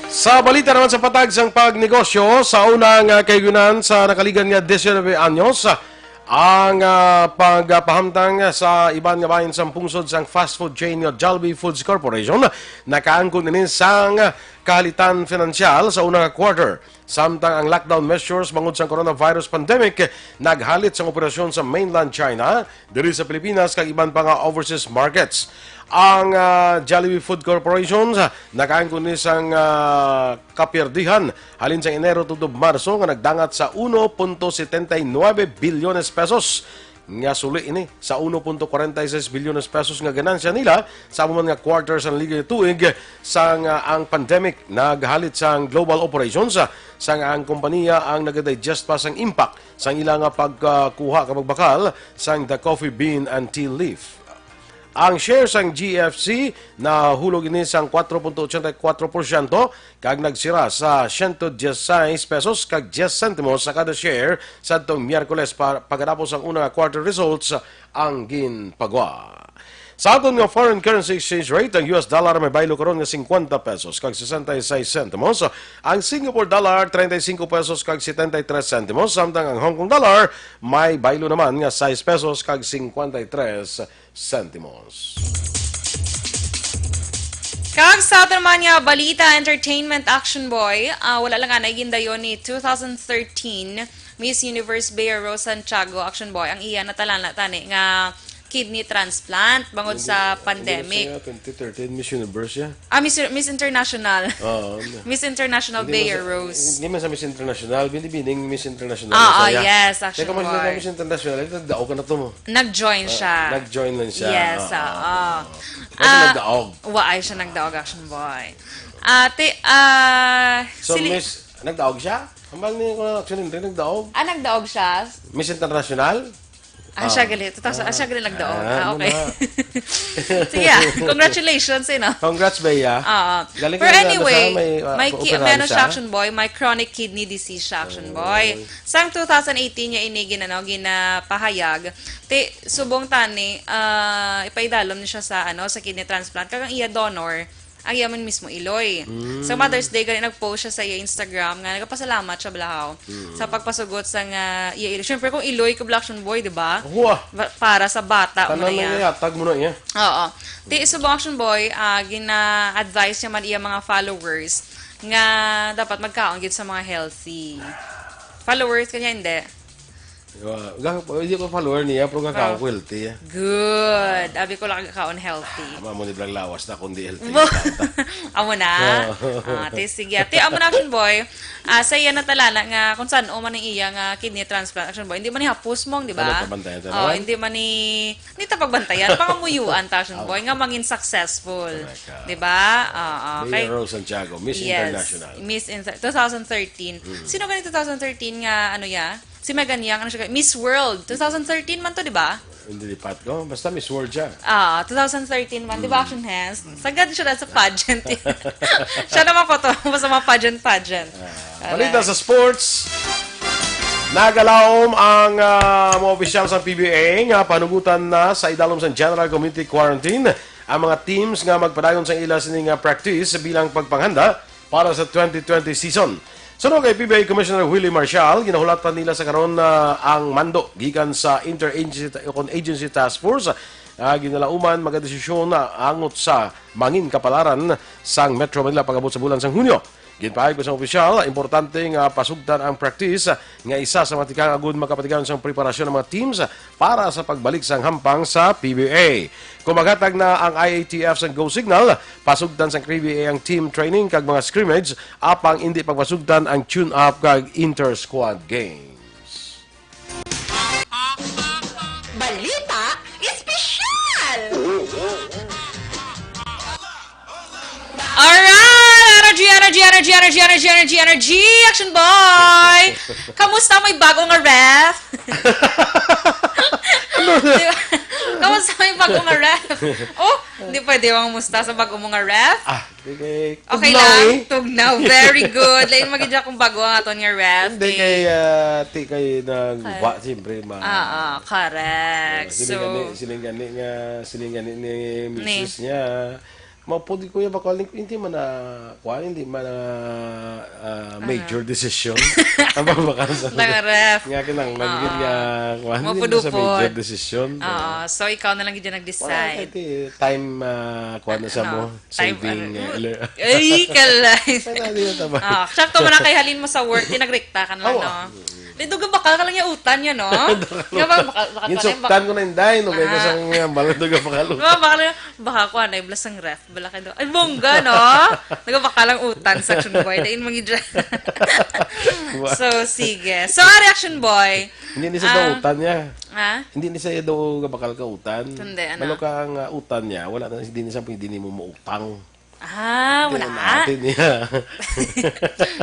Sa balita naman sa patag sang pagnegosyo, sa una nga kahigayunan sa nakaligan nga diecinuebe anyos, ang, ah, pagpahamtang sa iban nga bahin sang pungsod sang fast food chain nga Jollibee Foods Corporation nakaangkon ini sang kahalitan finansyal sa una nga quarter. Samtang ang lockdown measures bangod sang coronavirus pandemic naghalit sang operasyon sa mainland China, diri sa Pilipinas kag iban pa nga overseas markets. Ang, ah, Jollibee Food Corporation, ah, nakaangkon ni sang, ah, kapiyerdihan halin sa Enero tubtob Marso nga nagdangat sa uno punto setenta y nuebe bilyones pesos, nga suli ini sa uno punto kwarenta y seis bilyones pesos nga ganansya nila sa amo man nga quarter sang naligad nga tuig, sang, ah, ang pandemic naghalit sang global operations, ah, sang ang kompanya ang nagadigest pa sang impact sang ila nga pagkuha kag pagbakal sang the coffee bean and tea leaf. Ang share sang G F C nahulog ini sang kuwatro punto ochenta y kuwatro porsyento kag nagsira sa siyento dieciséis pesos kag dies sentimos sa kada share sadtong Miyerkules pa, pagkatapos ang una nga quarter results ang ginpagwa. Sa aton nga foreign currency exchange rate, ang U S dollar may baylo karon nga singkwenta pesos kag sesenta y seis sentimos, ang Singapore dollar treinta y cinco pesos kag setenta y tres sentimos, samtang ang Hong Kong dollar may baylo naman nga sais pesos kag singkwenta y tres sentimos. Kag sa aton man nga balita, entertainment, Action Boy, ah, wala lang anay gindayon ni two thousand thirteen Miss Universe Bea Rose Santiago, Action Boy, ang iya natalana tani nga kidney transplant bangod sa pandemic. Twenty thirteen Miss Universe, ya. Ah, Miss, Miss International. Oo. Miss International Bea Rose. Hindi man sa Miss International, binibining Miss International. Ah, ah, yes, Action Boy. Teka, Miss International, ito, daog ka na to mo. Nag-join siya. Nag-join lang siya. Yes, oo. Pero nagdaog. Waay siya nagdaog, Action Boy. Ate, ah, so, Miss, nagdaog siya? Hambal ni ko, actually, hindi nagdaog. Ah, nagdaog siya? Miss International? Ah, siya gali. Tataas, ah, siya gali nagdaog. Ah, okay. Sige, ah, congratulations, eh, no? Congrats, Bea. Oo. Pero anyway, may, ah, may ki-, may ano siya, Action Boy, may chronic kidney disease siya, Action Boy. Sang two thousand eighteen niya ini gin-, ano, ginapahayag. Ti, subong tani, ah, ipaidalom ni siya sa, ano, sa kidney transplant. Kag ang iya donor, ang iya man mismo iloy. Sa Mother's Day, gani nag-post siya sa iya Instagram nga nagapasalamat siya balahaw sa pagpasugot sa nga iya iloy. Siyempre, kung iloy ka, Action Boy, di ba? Para sa bata mo na iya. Tanan na iya, tag mo na iya. Oo. Ti, subong, Action Boy, ah, gina-advise niya man iya mga followers nga dapat magkaon gyud sa mga healthy. Followers kanya, hindi. Wa-, ga-, hindi ko follower niya, pero gakaon Ah. ko healthy, eh. Good. Abi ko lang kaon healthy. Ah, mamo ni blang lawas na, kundi healthy Bo-, ka. Amo na. Oo. Ah, ti, sige. Ti, amo na, Action Boy. Ah, sa iya na talana nga kung saan o man ang iya nga kidney transplant, Action Boy. Hindi man ni hapos mong, di ba? Ano, pabantayan ta Oh, naman? Hindi man ni, hindi ta pagbantayan. Pangamuyuan ta, Action Boy, nga mangin successful. Correct, ah. Di ba? Oo, Mayor kay Rose Santiago, Miss Yes, International. Miss Inter-, two thousand thirteen. Mm. Sino gani two thousand thirteen nga, ano ya? Si Megan Yang, ano siya, Miss World. Two thousand thirteen man to, di ba? Hindi lipat ko. Basta Miss World siya. Ah, two thousand thirteen man, di ba, Mm. Action Hands? Sagad siya na sa pageant. Siya naman po to, sa mga pageant-pageant. Ah, Alright. Balita sa sports. Nagalaom ang, ah, mga opisyal sa P B A nga panugutan na sa idalom sa General Community Quarantine ang mga teams nga magpadayon sa ila sini nga practice bilang pagpanghanda para sa twenty twenty season. Suno kay P B A Commissioner Willie Marcial, ginahulatan nila sa karon na ang mando gikan sa Interagency, kon Agency Task Force, ah, ginalauman magadesisyon na angot sa mangin kapalaran sang Metro Manila pag-abot sa bulan sang Hunyo. Ginpahayag sang opisyal, importante nga pasugtan ang practice nga isa sa mga tikang agud makapatigayon sang preparasyon ng mga teams para sa pagbalik sang hampang sa P B A. Kung maghatag na ang I A T F sang go signal, pasugtan sang P B A ang team training kag mga scrimmage, apang indi pagpasugtan ang tune-up kag inter-squad games. Balita Espesyal! Alright! Energy, energy, energy, energy, energy, energy, energy, energy, Action Boy! Kamusta may bago nga ref? Ano na? Di ba? Kamusta may bago nga ref? Oh, hindi pwede bang musta sa bago mo nga ref? Ah, di kay Okay tugnaw lang? eh. Tugnaw. Very good. Lain magidya kung bago ang aton nga ref. Hindi Eh, kay, ah, ti kay nagwa, Kay siyempre, ma- Ah, ah, correct. Ah, siling So, gani, siling gani nga, siling gani ni Ni- misis niya. Mapudi ko yung bakal ni, hindi man na, kuwan, hindi man na, ah, Ano? major decision. Ang pagbakal sa Ng ref. Nga kinahanglan gid nga, Ah. kuwan, hindi man sa Mapudupod. major decision. Ah, so ikaw na lang gid yung Wala, nag-decide. kay time, ah, kuwan na sa Ano? mo, Time, saving, ano? eh, alert. Ay, kalay. Wala, di na tama. Ah, sakto man na kay halin mo sa work, tinagrekta ka na lang, Oh, no? ah. Di, duga bakal ka lang yung utan niya, no? Nga ba, bakal, bakal ka lang, Ginsuktan bak- ko na, Inday, no? Kaya Ah. kasang nga, bala, duga bakal utan. Nga, bakal, baka ko, anay, blasang ref. Bala ka daw. Ay, bongga, no? Nagabakalang utan sa Action Boy. Dain mangi-, Wa- So, sige. So, ah, Reaction Boy. Hindi ni sa Ah. daw utan niya. Ha? Hindi ni sa daw gabakal ka utan. Hindi, ano? Malo ka ang, ah, utan niya. Wala na, hindi ni sa pwede ni mo mautang. Ah, Hindi wala. na natin niya.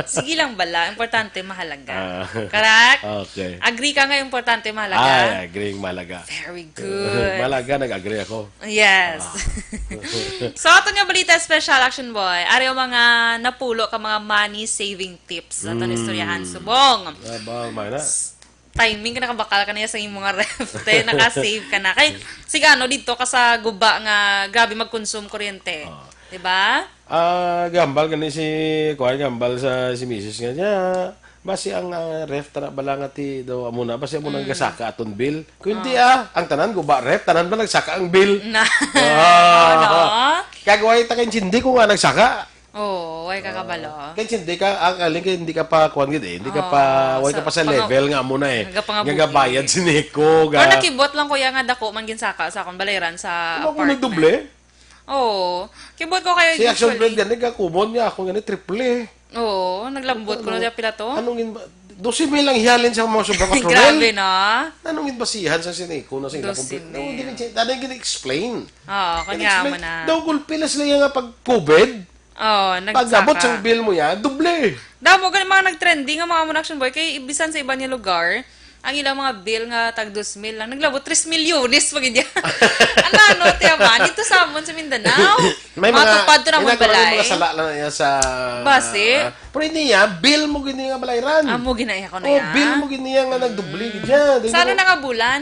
Sige lang bala. Importante, mahalaga. Ah. Correct? Okay. Agree ka nga importante, mahalaga? Ay, agree, mahalaga. Very good. Mahalaga, nag-agree ako. Yes. Ah. So, ato nga balita special, Action Boy. Ari ang mga napulo ka mga money saving tips. Ato na Mm. istoryahan subong. Ah, ba, may na. S-, timing ka, nakabakal ka na sa imong nga ref. Te, naka-save ka na. Kay, sige, ano, dito ka sa guba nga grabe mag-consume kuryente. Ah. Di ba? Ah, gambal gani si, kuwan, gambal sa, si misis nga niya. Basi ang, ah, ref tara bala nga ti daw amo na, basi amo nang Mm. gasaka aton bill. Kundi, Ah. ah, ang tanan guba ref, tanan ba nagsaka ang bill? Na. Ah. Ano? Kag way ta kay sindi ko nga nagsaka. Oo, way ka kabalo. Ah. Kay sindi ka, ang alin kay hindi ka pa kuwan gid eh, hindi ka pa, Ah, way ka sa pa sa panga-, level nga amo na eh. nagapangabuhi. Nga gabayad si Nico, Or ga- nakibot lang, kuya, nga dako man ginsaka sa akong balayran sa Ano kung apartment. nagdoble? Oo. Kibot ko kayo Si Action usually. Bread gani, kakumon niya ako gani, triple. Oo, naglambot ko na Ano? diya pila to. Anong in-, dose mil lang hihalin sa mga sobra ka, Grabe na. Anong inbasihan sa siniko na sa ila Dose kung mil. No, hindi siya, ano yung gina-explain? Oo, kanya Gina-explain. mo na. Daw gulpi na sila yung pag-covid. Oo, Pag abot nagsaka. sa bill mo yan, doble. Damo gani mga nag-trending ang mga Action Boy. Kay ibisan sa iba niya lugar, ang ilang mga bill nga tag dos mil lang, naglabot tres milyones pa gid yan. Ano, ano, tiya ba? Dito sa amon sa Mindanao, May mga mga, tupad to may namon nagkaroon ng balay. mga sala lang niya sa, Basi? ah, pero hindi niya, bill mo gini nga balayran. Amo ginaya ko na Oh, yan. bill mo gini nga nagdubli gid siya. Di Sa ano mo na nga bulan?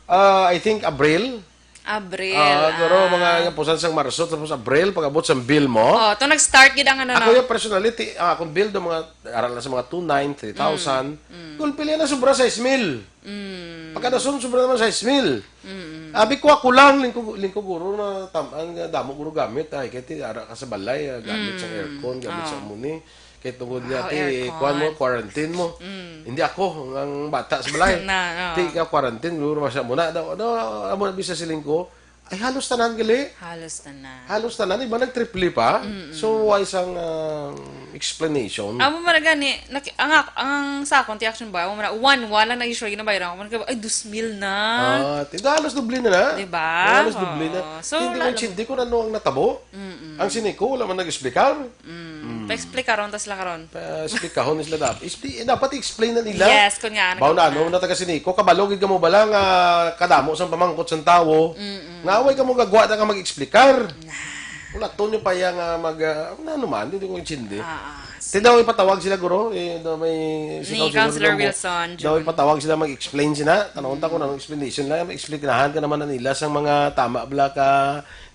Ah, I think Abril. Abril, Ah, pero ah. mga nga pusan sang Marso, tapos Abril, pag-abot sang bill mo. Oh, to nag-start gid ang ano, Ako no? yung personally, ti-, ah, akong bill do mga, aral na sa mga two nine, three thousand. Mm, mm. Gulpi na sobra sais mil. Mm. Pagkadason, sobra naman sais mil. Mm. Abi ko, ako lang, lingkod, lingkod guro na tam-, ang damo guro gamit, ay, kaya ti, ara ka sa balay, ah, gamit sa Mm. aircon, gamit sa Ah. muni. Kay tungod nga, Wow, ti, aircon. kuwan mo, quarantine mo. Mm. Hindi ako, ang bata sa balay. Na, no. Ti, ka quarantine, siguro masya mo na. Daw, daw, amo na bisa siling ko. Ay, halos tanan, gali. Halos tanan. Halos tanan. Iba nag-triple pa. Mm-mm. So, why sang, ah, explanation? Amo man na gani, naki-, ang ak-, ang sa akon, ti action ba? Amo man na, one, one lang na usually na bayran ko. Ay, dos mil na. Ah, ti, halos doble na na. Diba? Halos doble na. Oo. So, Hindi ko lalo- intindi kung ano ang natabo. Mm-mm. Ang sini ko, wala man nag-explicar. Mm. Mm. Pa-explikaron ta sila karon. Pa-explikahon ni sila dapat. Expli-, eh, dapat i-explain na nila. Yes, kun nga, ano Baw ka na, ano, na. na taga sini ko, kabalo gid kamo bala nga kadamo sang pamangkot sang tawo. Mm-mm. Nga away kamo gagwa na ka mag-explicar. Nah. Wala to nyo pa iya nga mag, ah, ano man, hindi ko intindi. Ah, ah, Ti daw ipatawag sila, guro. Eh, daw may Ni sikaw sila, Councilor guro, Wilson daw Jun. ipatawag sila, mag-explain sila. Tanawon ta kung Mm. anong explanation lang. Explanahan ka naman na nila sa mga tama bala ka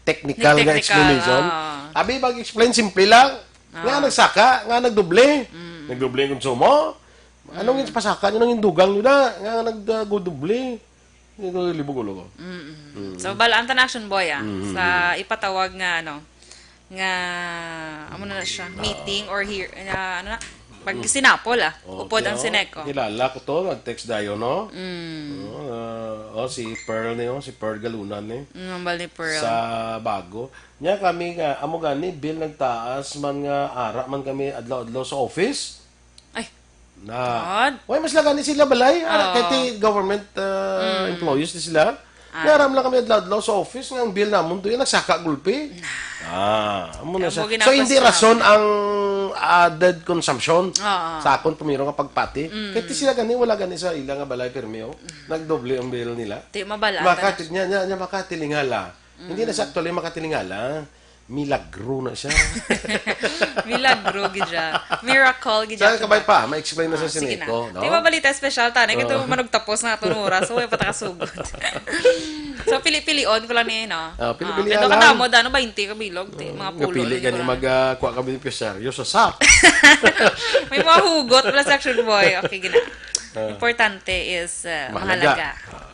technical Ni nga technical, explanation. ah. Abi, mag-explain, simple lang. Nga Ah. nagsaka, nga nagdoble. Mm. Nagdoble ang konsumo. Anong Mm. pasaka nyo nang indugang nyo na? Nga nagdoble. Hindi ko libog ulo ko. Mm-mm. Mm. So, balaan ta na, Action Boy, ah. Mm-mm. Sa ipatawag nga, ano, nga, amo na na siya, Ah. meeting or hear, nga, ano na, pag Mm. sinapol, ah. Oh, Upod ang kaya, Sineco. kilala ko to, nag-text dayo, no? Mm. Oh, ah, oh, si Pearl ni, oh, si Pearl Galunan ni. Mm, hambal ni Pearl. Sa Bago. Nya kami nga, amo gani, bill nagtaas man nga, ara man kami adlaw-adlaw sa office. Ay. Na. God. Why mas lagani sila balay? Ara, Oo. kay ti government, ah, Mm. employees ni sila. Ah. Nga aram lang kami adlaw-adlaw sa office nga ang bill namon to yung nagsaka gulpi. Ah, amo na Kaya siya. mo So, hindi ginapas rason lang. ang added consumption Oo. sa akon pumiro nga pagpati. Mm. Kay ti sila gani, wala gani sa ila nga balay pirmi, oh. Mm. Nagdoble ang bill nila. Di mabala, Makati-, ano? nya, nya, nya, makatilingala. Hindi na Mm. siya actually makatilingala. Milagro na siya. Milagro gid siya. Miracle gid Sa siya. kabay pa, ma-explain na sa Ah, sige Sineco, na. no? Di ba balita espesyal, tani? Kito Oo. manugtapos na itong oras. So, way pa ta kasugot. So, pili-pilion ko lang ni, no? Ah, pili-pili Ah, kaya lang. kadamo, dano, bainte ka bilog, ti, Mm, mga pulo napili lang gani ko lang. mag, ah, kuha ka beneficiaryo sa sap. May mga hugot, wala sa Action Boy. Okay, gina. Ah. Importante is, ah, Mahalaga. mahalaga. Ah.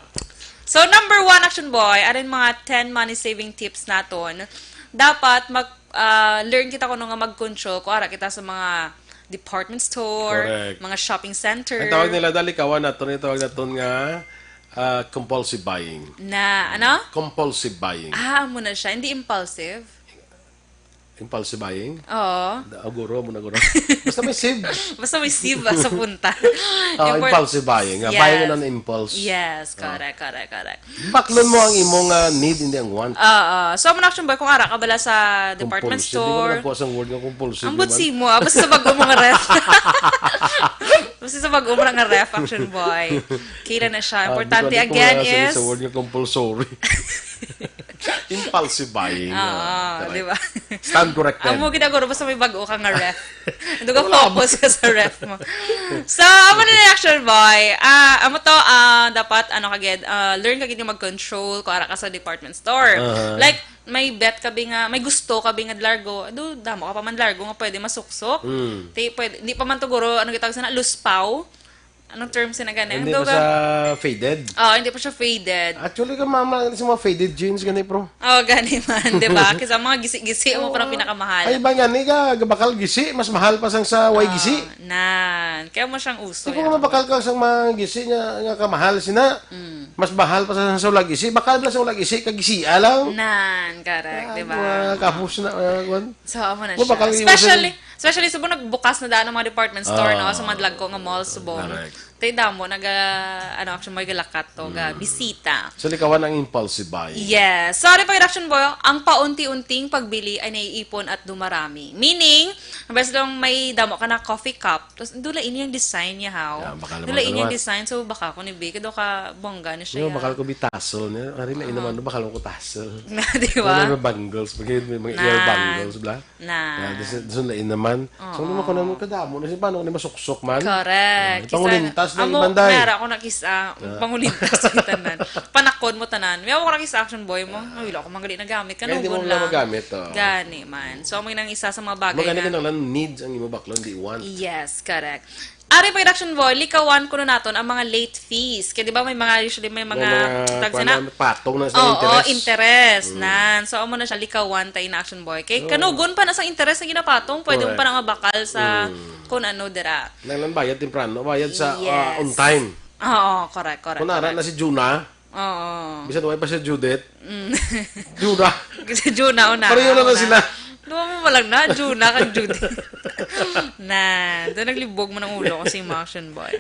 So, number one, Action Boy, arin mga ten money saving tips naton. Dapat mag, ah, learn kita kuno nga mag-control kung ara kita sa mga department store, Correct. mga shopping center. Ang tawag nila, dali, kawan naton, ang tawag naton nga, ah, compulsive buying. Na, ano? Compulsive buying. Ah, amo na siya. Hindi impulsive. Impulsive buying? Oo. Da-, ah, guro, amo na guro. Basta may save. Basta may save sa punta. Ah, Impor-, impulsive buying. Ah, Yes. buying on impulse. Yes, Ah. correct, correct, correct. Baklon mo ang imong, ah, need, hindi ang want. Oo. So, amo na, Action Boy, kung ara ka bala sa department Compulsive. Di mo store. nagkuha sang word nga compulsive Ang naman. butsi mo, ah, basta sa bag-o mo nga ref. Basta sa bag-o mo nga ref, Action Boy. Kila na siya. Ah, Importante di ko, di ko again wala sa, is sa word nga compulsory. Impulsive buying. Oo, Ah, correct. di ba? Stand corrected. Amo ginaguro, basta may bag-o ka nga ref. Duga Wala. focus ka sa ref mo. So, amo na ni Action Boy. Ah, amo to, ah, dapat, ano, kagid, ah, learn kagid nga mag-control kung ara ka sa department store. Aha. Like, may bet ka bi nga, may gusto ka bi nga largo. Do, damo ka pa man largo nga pwede masuksok. Mm. Di, pwede, di pa man to guro, ano gitawag sana, luspaw. Anong term sina gani? Hindi Ang pa dugang siya faded. Oh, hindi pa siya faded. Actually, ka mama, sa mga faded jeans gani, pro. Oh, gani man, di ba? Kasi ang mga gisi-gisi mo parang Oo. pinakamahal. Ay, ba gani ka, bakal gisi, mas mahal pa sang sa way Oh, gisi. nan. Kaya mo siyang uso Di ko yan. mabakal ka sa mga gisi nga, nga kamahal sina. Mm. Mas mahal pa sa, sa ulag gisi. Bakal na sa ulag gisi, kagisia lang. Nan, correct, Ah, di ba? mga kapos na, ah, kwan. So, amo na Mo siya. bakal yung Especially, especially sa mga nagbukas na daan ang mga department store, no? Ah. Sa mga dagko nga malls, subong. Correct. Tay damo, naga, ano, actually, may galakat to, ga Mm. bisita. So, likawan ang impulsive buying. Yes. Sorry, pag Action Boy, ang paunti-unting pagbili ay naiipon at dumarami. Meaning, basta lang may damo ka na coffee cup, tapos dula ini ang design niya, how? Yeah, baka naman Dula ini ang dalawa. design, so baka ko ni Big, daw ka bongga ni siya. Yung bakal ko bi tassel niya. Ari na Oo. inaman, bakal ko tassel. Di ba? Yung mga bangles, pag may mga ear Nan. bangles, bla. Na. Ah, this, this na inaman. So, Oo. ano ko na mo kadamo na siya, paano ko na masuksok man? Correct. Ah, pangulintas na Amo, iban, day. Mera ako nakisa, Ah. pangulintas sa tanan. Panakon mo tanan. May ako nakisa Action Boy mo. Ay, wala ko manggali na gamit. Kaya hindi mo Kanugon lang lang. magamit, oh. Gani man. So, amo nang isa sa mga bagay Magani na ka lang needs ang imo baklon, di want. Yes, correct. Ari pa gid, Action Boy, likawan kuno naton ang mga late fees. Kay di ba may mga, usually may mga, mga tag kuwan sana, na, patong na sa Oo, interest. Interest, Mm. nan. So, amo na siya, likawan ta ina, Action Boy. Kay Oo. kanugon pa na sa interest nga ginapatong, pwede mo Correct. pa na mabakal sa Mm. kung ano dira. Nanglan bayad temprano, bayad sa, ah, Yes. on time. Oo, correct, correct, Kung nara correct. na si Juna, Oo. Bisan way pa siya Judith. Mm. Juna. Kasi Juna, una. Pareho na lang Una. sila. Duha mo pa lang na, Juna kag Judith. Na, doon naglibog man ang ulo ko si mga Action Boy.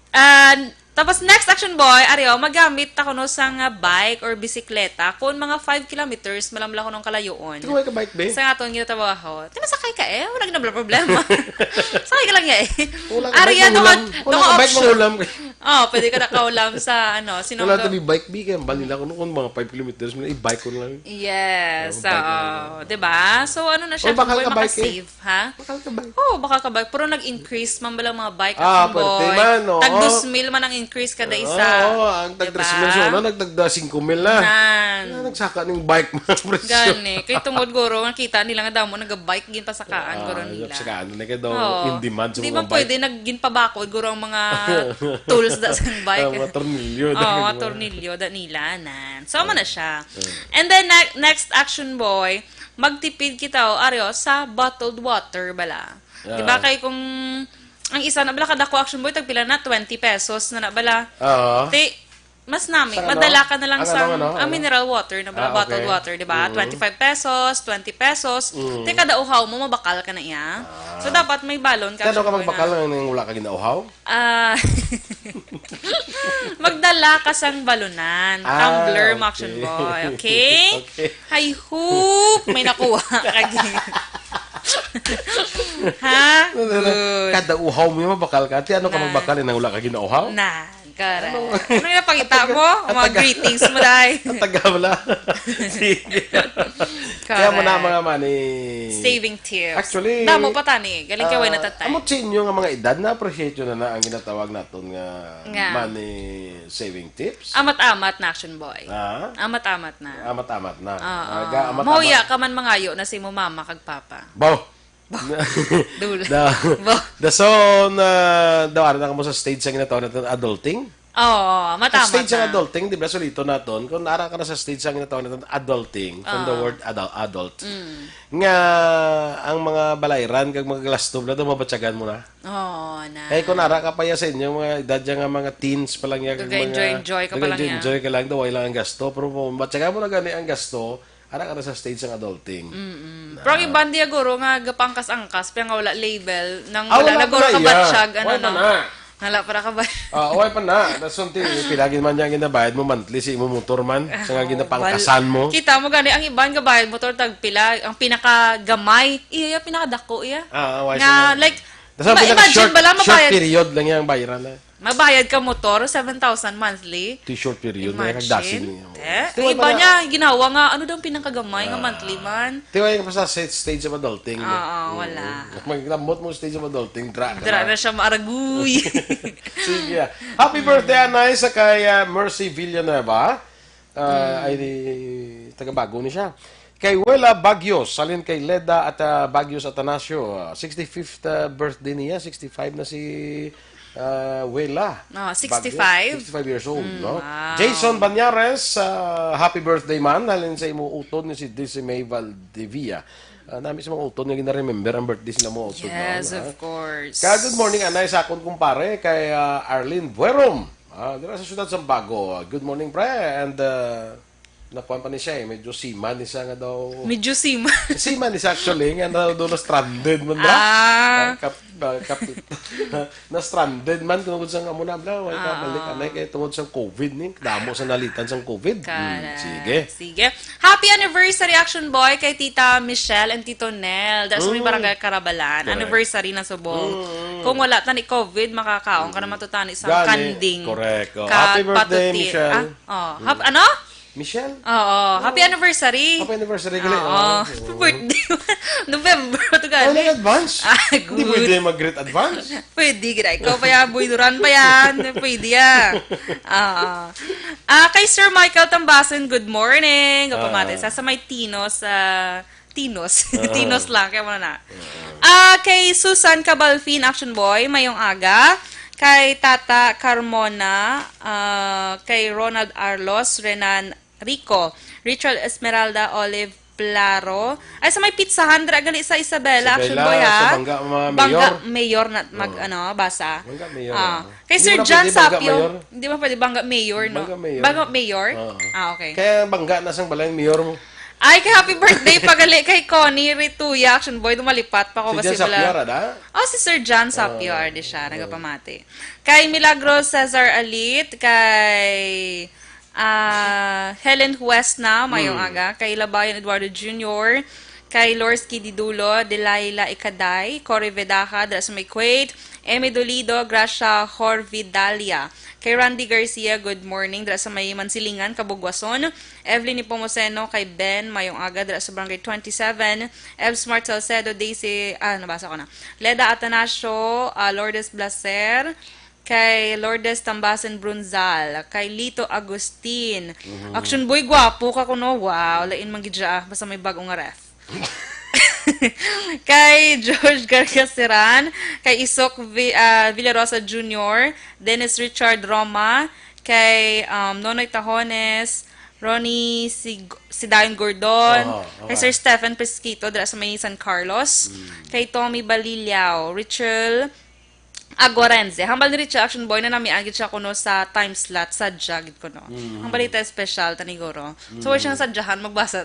Ah, tapos next, Action Boy, ari, oh, magamit ta kuno sa nga bike or bisikleta kung mga five kilometers, malamla ko nung kalayoon. Ikaw ay ka-bike, be? Sa aton ginatrabaho. Di masakay ka eh, wala na problema. Sakay ka lang niya eh. Wala ka Ari, bike, yan, mangulam. Tunga, Wala tunga ka bike, option. mangulam. Oh, pwede ka nakaulam sa, ano, Sinongga. Wala tabi bike, bi, kaya bali na ko noon, mga five kilometers, may i-bike ko lang. Yes, Oh, bike oo. lang. Di ba? So, ano na siya, O, baka kung ka bike, eh. maka-save, ha? Baka ka bike. Oo, baka ka bike. Pero nag-increase man bala mga bike, Ah, Action pwerte Boy. man, oo. Tag dos mil man ang increase kada Oo, isa. oo, ang tag Di ba? tres mil, so, na, nagtagda singko mil na. Nan. Na, nagsaka ning bike, mga presyo. Gani. Kay tungod guro, nakita nila nga damo nag-bike, ginpasakaan, Ah, guro nila. Sakaan na kay daw Oo. in demand sa Di mga man bike. pwede nag-, ginpabakod, guro, ang mga tools da sa bike. Ah, mga tornilyo, Oo, dahil mga mga tornilyo, da nila, nan. So, amo na siya. Mm. And then, ne-, next, Action Boy, magtipid kita, o, ari, o, sa bottled water, bala. Di ba, Ah. kay kung ang isa na, bala, kadako, Action Boy, tagpila na, twenty pesos na na, bala. Oo. Ti-, Mas nami, Sa ano? madala ka na lang Ang sa, ano, ano, ang ano? mineral water na Ah, bottled okay. water, di ba? Mm. Twenty-five pesos, twenty pesos. Mm. Te, kada uhaw mo, mabakal ka na iya. Ah. So, dapat may balon ka, Kano ka Action Boy, magbakal na. nga wala ka ginauhaw? Ah, magdala ka sang balunan. Ah, Tumbler mo, Action okay. Boy, okay? Okay. I hope may nakuha ka, Ging. Ha? Good. Kada uhaw mo, mabakal ka. Ti, ano ka Na. magbakal, eh, nang wala ka ginauhaw? Na. Correct. Ano? Ano yung napakita mo? Ang Mga taga-, greetings mo, day. ang taga wala. Sige. Kaya mo na Correct. mga money Saving tips. Actually, Damo pa tani. Galing kay way ah, natatay. Amo sa inyo nga mga edad, na-appreciate nyo na na ang ginatawag naton nga Nga. money saving tips? Amat-amat na, Action Boy. Ah? Amat-amat na. Amat-amat na. Oo. Aga, amat-amat. Mahuya ka man mangayo na si mo mama kag papa. Bo! Dula. Da, Bo. da, so, na, daw, ano na ka mo sa stage sa ginatawag naton adulting? Oo, Sa matama stage sa na. adulting, di ba, sulito naton, kung nara ka na sa stage sa ginatawag naton adulting, from the Oo. word adul-, adult, Mm. nga ang mga balayran kag mga glass tube na daw mabatyagan mo na. Oo, na. Eh, kung nara ka pa ya sa inyo, mga edad ya nga mga teens pa lang ya, kag mga Nag-enjoy-enjoy ka pa lang ya. nag-enjoy-enjoy ka lang, daw, way lang ang gasto. Pero kung mabatyagan mo na gani ang gasto, Ara ka na sa stage sang adulting. Mm-mm. Na. Pero ang iban diya, guro, nga gapangkas-angkas, pero nga wala label, nang Ah, wala wala na, guro, pala iya. kabatyag, ano, Wala pa no? na. Wala pa na kabatyag. Ah, wala pa na. Nasunti, pila gid man niya ginabayad mo monthly sa imo motor man, sa nga Oh, ginapangkasan wal-, mo. kita mo gani, ang iban gabayad motor, tagpila, ang pinakagamay, iya, iya, pinakadako, iya. Ah, wala Nga, siya na. like, Basta ma-, pinaka imagine short, bala, short mabayad. period lang yang bayaran na. Mabayad ka motor, seven thousand monthly. Ti short period na Imagine. kagdasin niya. Eh, Ti, iba wala. niya, ginawa nga, ano daw ang pinakagamay nga Ah. monthly man? Ti, wala ka pa sa sa stage of adulting, no? Oo, Mm. wala. Maglamot mo stage of adulting, dra ka Dra na. na siya maaraguy. Sige, ah. Happy birthday, Anay, sa kay, ah, Mercy Villanueva. Ah, Mm. ay, di, taga Bago ni siya. Kay Wela Baguios, halin kay Leda at, ah, Baguios Atanasio, ah, sixty-fifth, ah, birthday niya, sixty-five na si, ah, Wela Ah, Baguios, sixty-five? sixty-five years old, Mm, no? wow. Jason Banyares, ah, happy birthday man, halin sa imo utod ni si Dizzy May Valdivia. Ah, nami sa mga utod nga gina-remember ang birthday sila mo utod, no? Yes, Ah. of course. Kaya good morning, anay, sa akon kumpare, kay, ah, Arlene Buerom. Ah, dira sa siyudad sa Bago. Good morning, pre. And, ah, nakuan pa ni siya eh. Medyo seaman ni siya nga daw. Medyo seaman. Seaman ni siya actually. Nga na, daw na-stranded man na. Ah. Ah, kap-, ah, kap-, na-stranded man tungod sa nga muna, bla, wala ka Ah. balik, anay, kay tungod sa covid ni, damo sa nalitan sa covid. Hmm, Correct. sige. Sige. Happy anniversary, Action Boy, kay Tita Michelle and Tito Nel. That's my Mm. barangay Karabalan. Correct. Anniversary na subong. Mm. Kung wala tani covid, makakaon ka Mm. naman to tani sa Gani. kanding. Correct. Oh. Ka Happy birthday, patuti-, Michelle. ah, oh, hap-, Mm. ano? Michelle? Oo. Happy anniversary. Happy anniversary, gali. Oo. Oh. Happy birthday. November to Ay, gani. nag-advance? Ah, Hindi good. pwede mag-greet advance? Pwede, gira. Ikaw pa yan, Boy Duran pa yan. Pwede yan. Oo. Ah, kay Sir Michael Tambason, good morning. Gapamati Ah. sa, sa may Tinos, ah, Tinos. Ah. Tinos lang, kaya mo na. Ah. Ah, kay Susan Cabalfin, Action Boy, mayong aga. Kay Tata Carmona, ah, kay Ronald Arlos, Renan Rico, Richard Esmeralda, Olive Plaro. Ay, sa may pizzahan, dira gali sa Isabela, Action Isabela, Boy, ha? Sa Bangga, mga Bangga Mayor. Mayor na mag, Oo. ano, basa. Bangga Mayor, Ah. ah. Kay Hindi Sir mo na John pwede Bangga Sapio. Mayor? Hindi mo pwede Bangga Mayor, no? Bangga Mayor. Bangga Mayor? Oo. Ah, okay. Kaya Bangga na sang balay ang mayor mo. Ay, kay happy birthday pagali kay Connie Rituya, Action Boy, dumalipat pa ko Si ba John sila? Sapio, ara, da? Oh, si Sir John Sapio, Ah. ardi siya, Ah. nagapamati. Kay Milagros Cesar Alit, kay, ah, Helen Huesna, mayong Hmm. aga, kay Labayan Eduardo Junior, kay Lorsky Didulo, Delilah Ikaday, Cory Vedaja, dira sa may Kuwait, Emmy Dolido, Gracia Horvidalia, kay Randy Garcia, good morning, dira sa may Mansilingan, Kabugwason, Evelyn Nepomuceno, kay Ben, mayong aga, dira sa Barangay twenty-seven, Ev Smart Salcedo, Daisy, ah, nabasa ko na. Leda Atanasio, ah, Lourdes Blaser, kay Lourdes Tambasen Brunzal, kay Lito Agustin. Mhm. Action Boy, gwapo ka kuno. Wow, lain man gid siya, ah. Basta may bag-o nga ref. Kay George Gargaseran, kay Isok Vi-, ah, Villarosa Junior, Dennis Richard Roma, kay, um, Nonoy Tahones, Ronnie Sig-, Sidayon Gordon, Aha, kay okay. Sir Stephen Pesquito, dira sa may San Carlos, Mm. kay Tommy Baliliao, Richel Aguarense. Hambal ni Richel, Action Boy, na namian gid siya kuno sa time slot, sadya gid kuno. Mm. Ang balita espesyal, taniguro. So, Mm. wala siyang sadyahan, magbasa.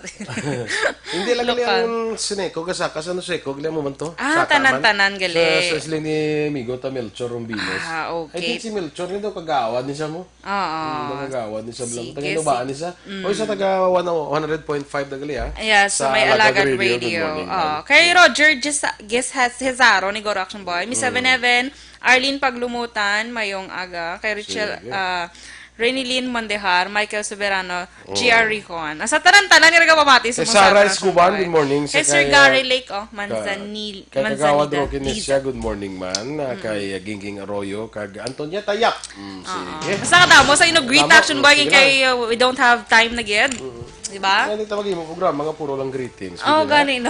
Hindi lang gali Lokal. ang Sineco, kasaka sa Nuseco, gali mo man to? Ah, Saka man. tanan-tanan gali. Sa, sa sila ni Migo ta Melchor Rombiles. Ah, okay. I think si Melchor, hindi daw kagawad ni siya mo. Oo. Hmm, nagagawad ni sa Blang. Sige, Taga Lubaan sige. ni sa. Mm. O, sa taga one, one hundred point five na gali, ah. Yeah, sa Sa may Alagad Alagad Radio, Radio. good morning, Oo. ma'am. Kay Roger Gis-, Gis-, Gizaro ni Goro Action Boy. Miss Mm. Seven Heaven, Arlene Paglumutan, mayong aga. Kay Rachel, Sige. ah, Renilyn Mondehar, Michael Soberano, Oh. G R Rihon. Asa tanan-tanan nga nagapamati sa Kay mga Sarah Sarah Escobar, Escobar. good morning. Sa Kay Sir kay, ah, Gary Lake, oh, ka-, Manzanil-, kay Kagawad Manzanita, Rocky Nesia, Tiza. good morning, man. Ah, Mm. kay, ah, Gingging Arroyo, kag Antonia Tayak. Mm, Oo. sige. Basta ka damo sa inyo, greet Damo, Action mm, Boy, sige kay, lang. uh, we don't have time na gid. Mm. Di ba? Kaya nito mag-imo programa nga puro lang greetings. Oh, Pwede na? gani, no?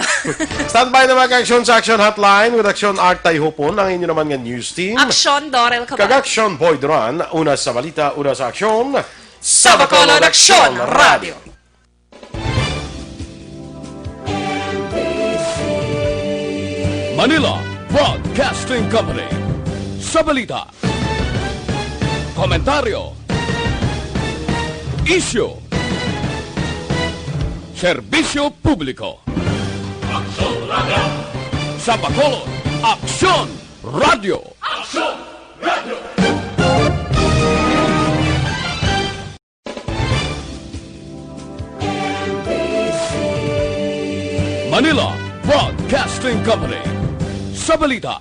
Standby na mga ka-action sa Action Hotline with Action Art Tayhupon, ang inyo naman nga news team. Action Dorel Cabal. Kag Action Boy Duran, una sa balita, una sa aksyon. Sa Bacolod, Action Radio. Manila Broadcasting Company. Sa balita, komentaryo, isyu, serbisyo publiko. Aksyon Radio. Sa Bacolod, Aksyon Radio. Aksyon Radio. Manila Broadcasting Company. Sa balita,